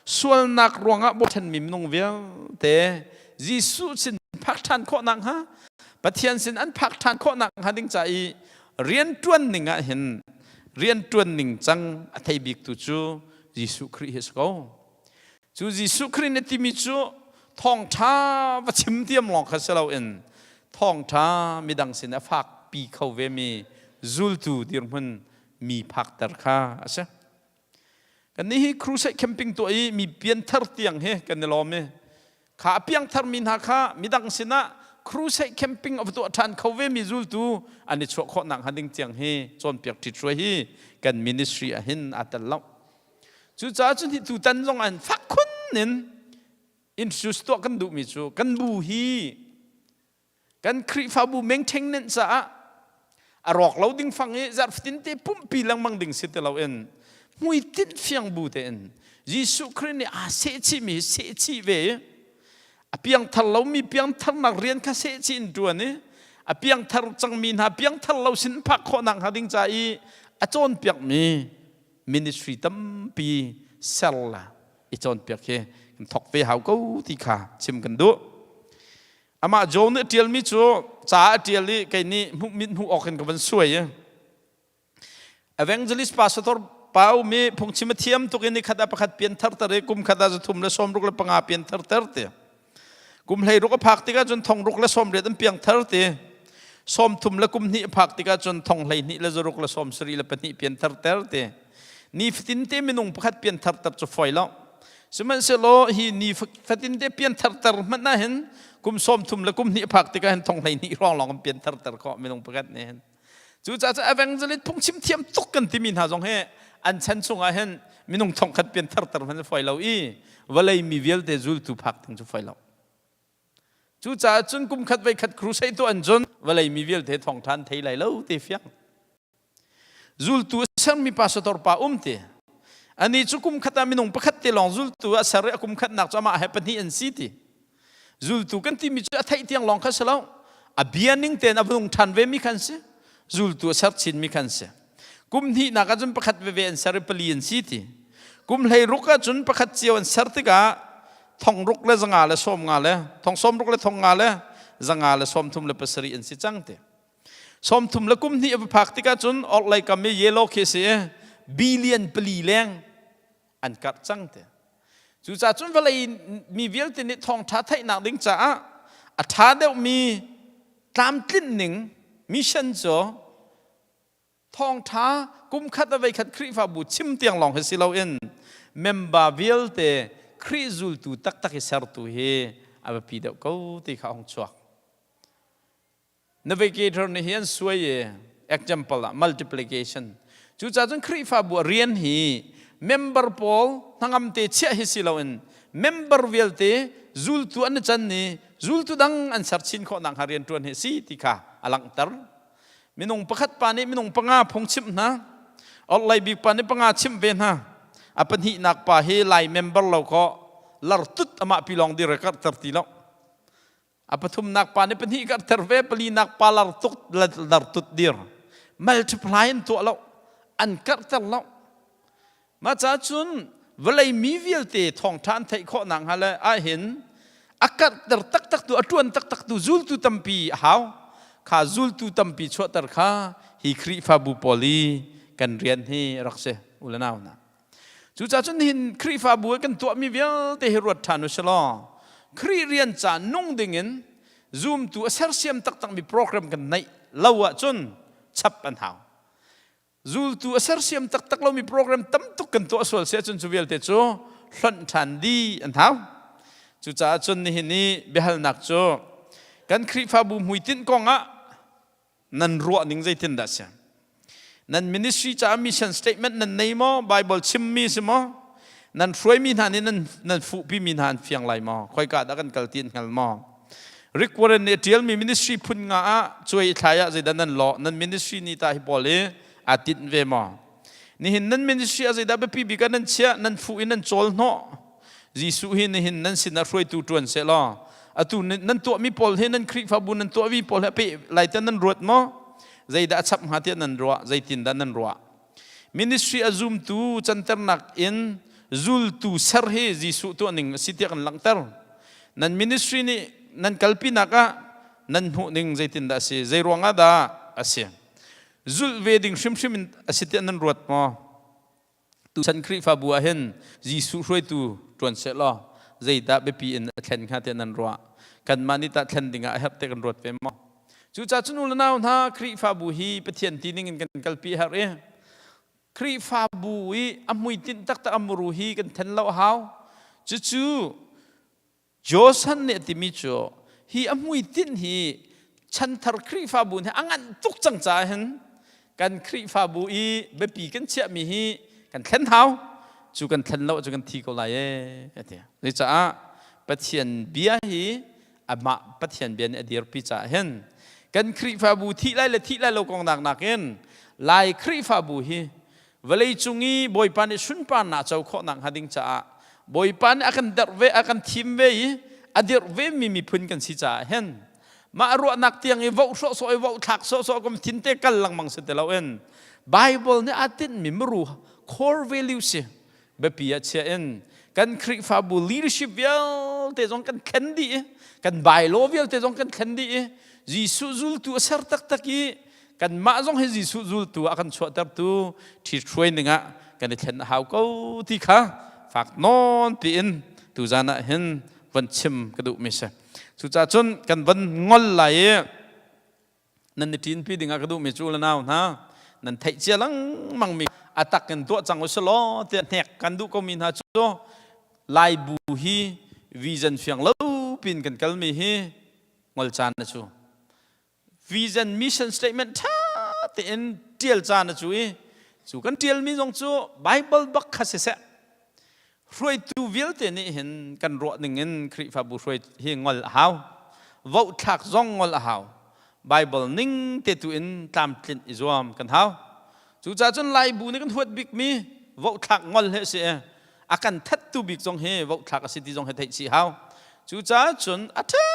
sualnak ruangah bochanmi minung vialte Jesuh sin phak ṭhan khawh nakhnga Pathian sin an phak ṭhan khawh nakhnga ding ca i rianṭuan ning ah hin rianṭuan ning cang a thei biktu cu Jesuh Khrih hi a si ko. Cu Jesuh Khrih nih timi cu thawngṭha va chim tiam lawng kha si loin thawngṭha midang sin a fakpi kho vemi zultu dirhmun mi phakter kha a si. Kannih hi crusade camping tuah i mi pianthar tiang hi kan i lawm i kha a piangthar mi hna kha midang sinah crusade camping a va tuah ṭhan kho vemi zultu an i chuah khawh nakhnga ding tiang hi cawnpiak ṭhithruai hi kan ministry ah hin aa tel lo. Cucaah cun hi tutan zong an fak khun in introduce tuah kan duhmi cu kan bu hi kan Khrihfabu mengṭheng caah a rawk lo ding fang i zarh fatin te pumpi lengmang ding si ti loin hmuitinh fiang bu tein Jesuh Khrih nih aa sehchihmi hi sehchih ve i a piangthar lomi piangtharnak rian kha sehchih in ṭuan i a piangthar cangmi hna piangthar lo sin phak khawhnak hnga ding ca i a cawnpiakmi ministry tampi ser la i cawnpiak hi kan thok ve hau ko ti kha chim kan duh. Amah John nih a ṭialmi cu ca a ṭial i kei nih hmuh mit hmuh awk in ka van suai i evangelist pastor pau mi phungchim a thiam tuk in ni khat ah pakhat pian thar ter i kum khat ah 365 pian thar ter ti kum 16 a phak tikah cun 680 an piang thar ti 30 le kum hnih a phak tikah cun 12 le 6 le 74 pian thar ter ti ni fatin te minung pakhat pian thar ter cu foi lo. Sihmanhsehlaw hi ni fatin te pian thar ter hmanh ah hin kum 30 le kum hnih a phak tikah hin 12 hrawng lawng an pian thar ter khawh minung pakhat nih hin. Cucaah cu evangelist phungchim thiam tuk kan timi hna zong hi an chan chungah hin minung thongkhat pian thar ter hmanh foi lo i vawlei mi vialte zultu phak ding cu foi lo. Cucaah cun kum khat voi khat crusade tuah an cun vawlei mi vialte thawngtha an thei lai lo ti fiang. Zultu a sermi pastor pa um ti. Ani cu kum khat ah minung pakhat te lawng zultu a ser i a kum khatnak cu amah he pahnih an si ti. Zultu kan timi cu a theih tiang lawng kha si lo. A bia ning tein a vung ṭhan ve mi khan si. Zultu a ser chinmi khan si. Kum hnihnak ah cun pakhat veve an ser i pali an si ti. Kum 16 ah cun pakhat cio an ser tikah 600 le 500 le 50 le 60 le 50 le 500 le 37 an si cang ti. 30 le kum hnih a va phak tikah cun orhlei kam i yellow khi si i billion pali leng an karh cang ti. Cucaah cun vawlei mi vialte nih thawngṭha theihnak ding caah a ṭha deuhmi tlamtlinh ning mission cu thawngṭha kum khat a veikhat Khrihfabu chim tiang lawng hi si loin member vialte Khrih zultu taktak i sertu hi a biapi deuh ko ti kha a hung chuak. Navigator nih hi an suai i example ah multiplication. Cucaah cun Khrihfabu a rian hi member pawl hnangam te chiah hi si loin member vialte zultu an i can i zultu dang an ser chin khawh nakhnga rian ṭuan hi a si ti kha a langhter. Minung pakhat pa nih minung panga phung chimh hna. Orhlei bik pa nih panga chimh ve hna. A pahnihnak pa hi Lai member lo kaw lar tut amah pi lawng dir karh ter ti lo. A pathumnak pa nih pahnih karhter ve, palinak pa lar tuk lar tut dir. Multiply an tuah lo, an karhter lo. Mah caah cun vawlei mi vialte thawngṭha an theih khawh nakhnga le ahhin a karhter taktak tu, a ṭuan taktak tu zultu tampi a hau. Kha zultu tampi chuahter kha hi Khrihfabu pawl i kan rian hi rak si u le nau hna. Cucaah cun nihin Khrihfabu i kan tuahmi vialte hi ruat ṭhan u silaw Khrih rian ca nung dingin zumtu a sersiam taktakmi program kan neih lo ahcun chap an hau. Zultu a sersiam taktak lomi program tam tuk kan tuah sual si ahcun cu vialte cu hlonh ṭhan dih an hau. Cucaah cun nihin i biahalnak cu kan Khrihfabu hmuitinh kongah nan ruah ning zeitindah si? Nan ministry caah mission statement nan nei maw? Bible chimmi si maw? Nan hruaimi hna nih nan, nan fuhpimi hna an fiang lai maw? Khoika dah kan kal ti an hngal maw? Rick Warren nih a ṭialmi ministry phun nga ah cuai i thlai ah zeidah nan lawh? Nan ministry nih tah hi pawl hi aa tinh ve maw? Nihin nan ministry ah zeidah biapi bik ah nan chiah, nan fuh i nan cawl hnawh? Jesuh hi nihin nan sinah hruaitu ṭuan seh law atu nan tuahmi pawl hi nan Khrihfabu nan tuahmi pawl hi a peh lai tiah nan ruat maw? Zeidah a chap hnga tiah nan ruah? Zeitindah nan ruah? Ministry a zumtu canternak in zultu ser hi Jesuh tuah ning a si tiah kan langhter. Nan ministry nih nan kalpinak ah nan hmuh ning zeitindah a si? Zei ruangah dah a si? Zulh ve ding hrimhrim in a si tiah nan ruat maw? Tuchan Khrihfabu ah hin Jesuh hruaitu ṭuan seh law zeidah biapi in a thlen hnga tiah nan ruah? Kanmah nih tah thlen dingah a herh tiah kan ruat ve maw? Cucaah cun u le nau hna Khrihfabu hi Pathian ti ning in kan kalpi a herh i Khrihfabu i a hmuitinh taktak a muru hi kan then lo a hau. Cucu Josan nih a timi cu hi a hmuitinh hi chanthar Khrihfabu nih a nganh tuk cang caah hin kan Khrihfabu i biapi kan chiahmi hi kan thlen hau cu kan thlen lo cu kan thi ko lai ee a ti. Cucaah Pathian bia hi amah Pathian bia nih a dirpi caah hin kan Khrihfabu thih lai le thih lai lo kong nak nakin Lai Khrihfabu hi Vawleicung i Bawipa nih sunparnak co khawh nakhnga ding caah Bawipa nih a kan derh ve a kan thim ve i a dirh ve mi miphun kan si caah hin mah ruahnak tiang i voh sawhsawh i voh thlak sawhsawh kum thin te kal lengmang si ti loin Bible nih aa tinhmi muru core value si biapi ah chia in kan Khrihfabu leadership vialte zong kan thlen dih i kan bylaw vialte zong kan thlen dih i Jesuh zultu a ser taktak i kanmah zong hi Jesuh zultu a kan chuahtertu ṭhithruai ning ah kan i thlen a hau ko ti kha fak nawn piin tuzan ah hin von chim ka duhmi si. Cucaah cun kan von ngol lai i nan i ṭinpi dingah ka duhmi cu le nau hna nan theih cia lengmang mi a tak in tuah cang usih law tiah hnek kan duh komi hna cu Laibu hi vision fiang lo pin kan kalmi hi ngol caan na cu vision mission statement ṭha tein ṭial caan na cu i cu kan ṭialmi zong cu Bible bak kha siseh Hruaitu vialte nih hin kan ruah ning in Khrihfabu hruai hi ngol a hau. Vote thlak zong ngol a hau. Bible ning te tu in tlamtlinh i zuam kan hau. Cucaah cun Laibu nih kan huat bikmi vote thlak ngol hi a si i a kan thattu bik zong hi vote thlak a si ti zong hi theih chih hau. Cucaah cun a ṭha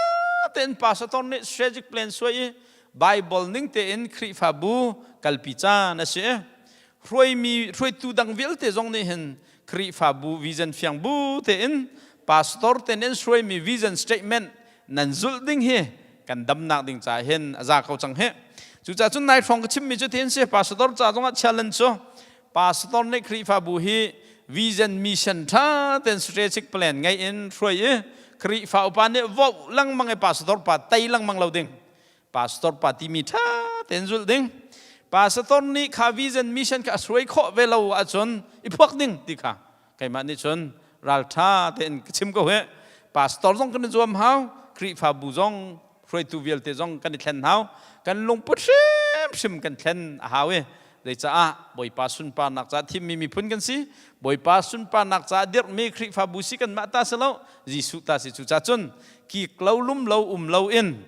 tein pastor nih strategic plan suai i Bible ning tein Khrihfabu kalpi caan a si i hruaimi hruaitu dang vialte zong nih hin Khrihfabu vision fiang bu tein pastor ten in hruaimi vision statement nan zulh ding hi kan damnak ding ca hin a za ko cang hi. Cucaah cun nai hrawng ka chimmi cu tin si pastor ca zongah challenge cu pastor nih Khrihfabu hi vision mission tha ten strategic plan ngei in hruai i Khrihfa upa nih voh lengmang i pastor pa tei lengmang lo ding pastor pa timi ṭha tein zulh ding pastor nih kha vision mission kha a suai khawh ve lo ahcun i phuak ding ti kha keimah nih cun ralṭha tein ka chim ko he pastor zong kan i zuam hau Khrihfabu zong hruaitu vialte zong kan i thlen hau kan lungput hrimhrim kan thlen a hau i Zeicaah Bawipa sunparnak caah thimmi miphun kan si. Bawipa sunparnak caah dirhmi Khrihfabu si kanmah ta si lo, Jesuh ta si. Cucaah cun kik lo lum lo um lo in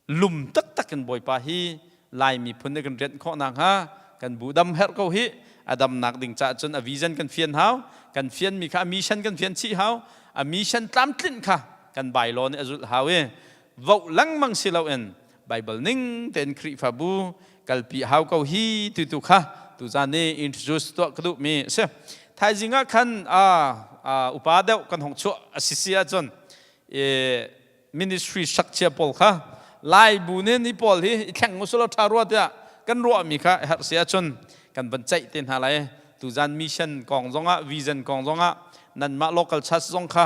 lum taktak in Bawipa hi Lai miphun nih kan rianh khawh nakhnga kan bu dam herh ko hi. A damnak ding caah cun a vision kan fian hau, kan fianmi kha a mission kan fian chih hau, a mission tlamtlinh kha kan bylaw nih a zulh hau i voh lengmang si loin Bible ning tein Khrihfabu kalpi hau ko hi tu tu kha tuzan ni introduce tuah ka duhmi a si. Thaizing ah khan upa deuh kan hong chuah a si si ahcun ministry sak pawl kha Lai bu nih ni pawl hi i thleng usulaw ṭha rua tiah kan ruahmi kha herh si ahcun kan van ceih te hna lai. Tuzan mission kong zongah vision kong zongah nanmah local church zong kha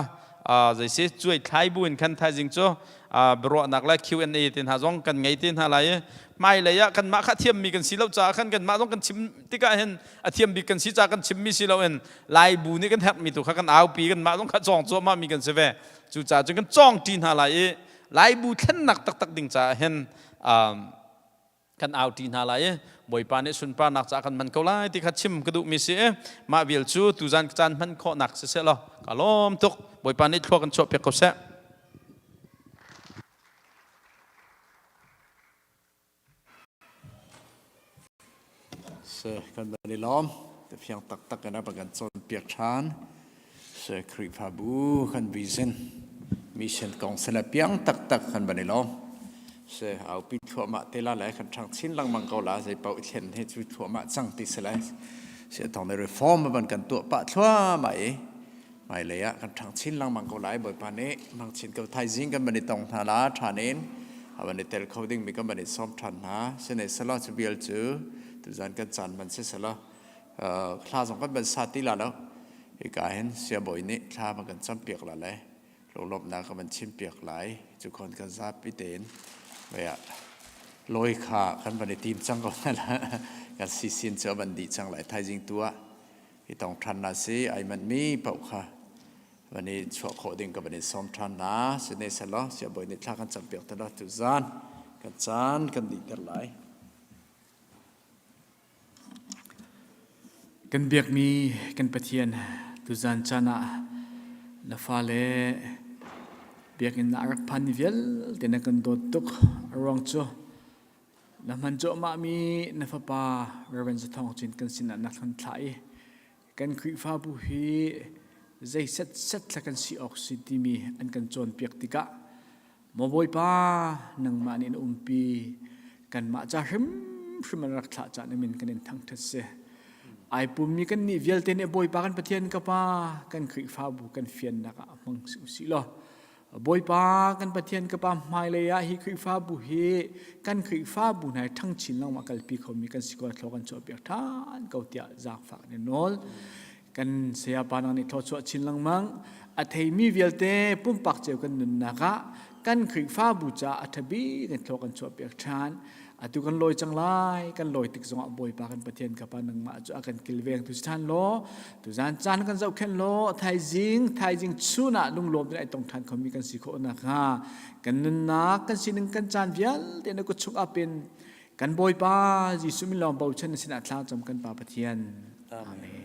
zeisi cuai thlai bu in khan thaizing cu biaruahnak le Q&A te hna zong kan ngei te hna lai i hmailei ah kanmah kha thiammi kan si lo caah khan kanmah zong kan chim tikah hin a thiam bik kan si caah kan chimmi si loin Lai bu nih kan herhmi tu kha kan aupi kanmah zong kha cawng cuahmah mi kan si ve. Cucaah cun kan cawng ṭi hna lai i Laibu thlennak taktak ding caah hin kan auṭi hna lai i. Bawipa nih sunparnak caah kan hman ko lai ti kha chim ka duhmi si i mah vial cu tuzan caan hman khawhnak siseh law ka lawm tuk. Bawipa nih thlua kan chuahpiak ko seh. Se kan van i lawm. Te fiang taktak in a kan cawnpiak ṭhan. Se Khrihfabu kan vision mission kong se le piang taktak kan van i lawm. Se aupi thluahmah te la le kan ṭhang chin lengmang ko la zei paoh i thlen he cu thluahmah cang ti se le se thong le reform ban kan tuah pah thluahmah i hmailei ah kan ṭhang chin lengmang ko lai. Bawipa nih hmang chin ko. Thaizing kan van i tong hna la ṭhan in a van i tel kho dingmi kan van i sawm ṭhan hna. Sine selaw cu vial cu tuzan kan caan man si selaw thla zong kan van sa ti la lo. Hika hin siabawi nih thla van kan campiak la le lunglawmhnak kan van chimpiak lai. Cu khon kan zapi tein vei ah lawi kha kan van i tim cang ko hna la. Kan sisin cu a van dih cang lai. Thaizing tu ah i tong ṭhan na si ai manhmi paoh kha van i chuah khawh ding ka van in sawm ṭhan na sine selaw siabawi nih thla kan campiak te law tuzan kan caan kan dihter lai. Kan biakmi kan Pathian tuzan caan ah na fale biakinn ah rak phan vialte na kan dawt tuk a ruang cu Na hman cuahmahmi na fapa Rev. Zathawng Cin kan sinah na kan thlah i kan Khrihfabu hi zei setset thla kan si awk si timi an kan cawnpiak tikah maw Bawipa nangmah nih na umpi kanmah ca hrimhrim an rak thlah caan min kan in thangṭhat si. Ai pummi kan nih vialte nih Bawipa kan Pathian ka Pa kan Khrihfabu kan fiannak ah hmang usih law Bawipa kan Pathian ka Pa hmailei ah hi Khrihfabu hi kan Khrihfabu hna hi ṭhang chin lengmang kalpi khomi kan si ko thlaw kan chuahpiak ṭhan ko tiah zaangfak in nawl. Kan sayapa nang nih thluachuah chin lengmang a theimi vialte pumpak cio kan nunnak ah kan Khrihfabu caah a ṭha bik in thlaw kan chuahpiak ṭhan. Atu kan lawi cang lai, kan lawi tik zongah Bawipa kan Pathian ka Pa nangmah cu a kan kilveng tu si ṭhan law, tuzan caan kan zohkhenh law, thaizing, thaizing chun ah lunglawm tein ai tong ṭhan khomi kan si khawh nakhnga kan nunnak, kan sining, kan caan vialte na kut chung apin kan Bawipa Jesuh min lawng bochan na sinah thlacam kan Pa Pathian. Amen.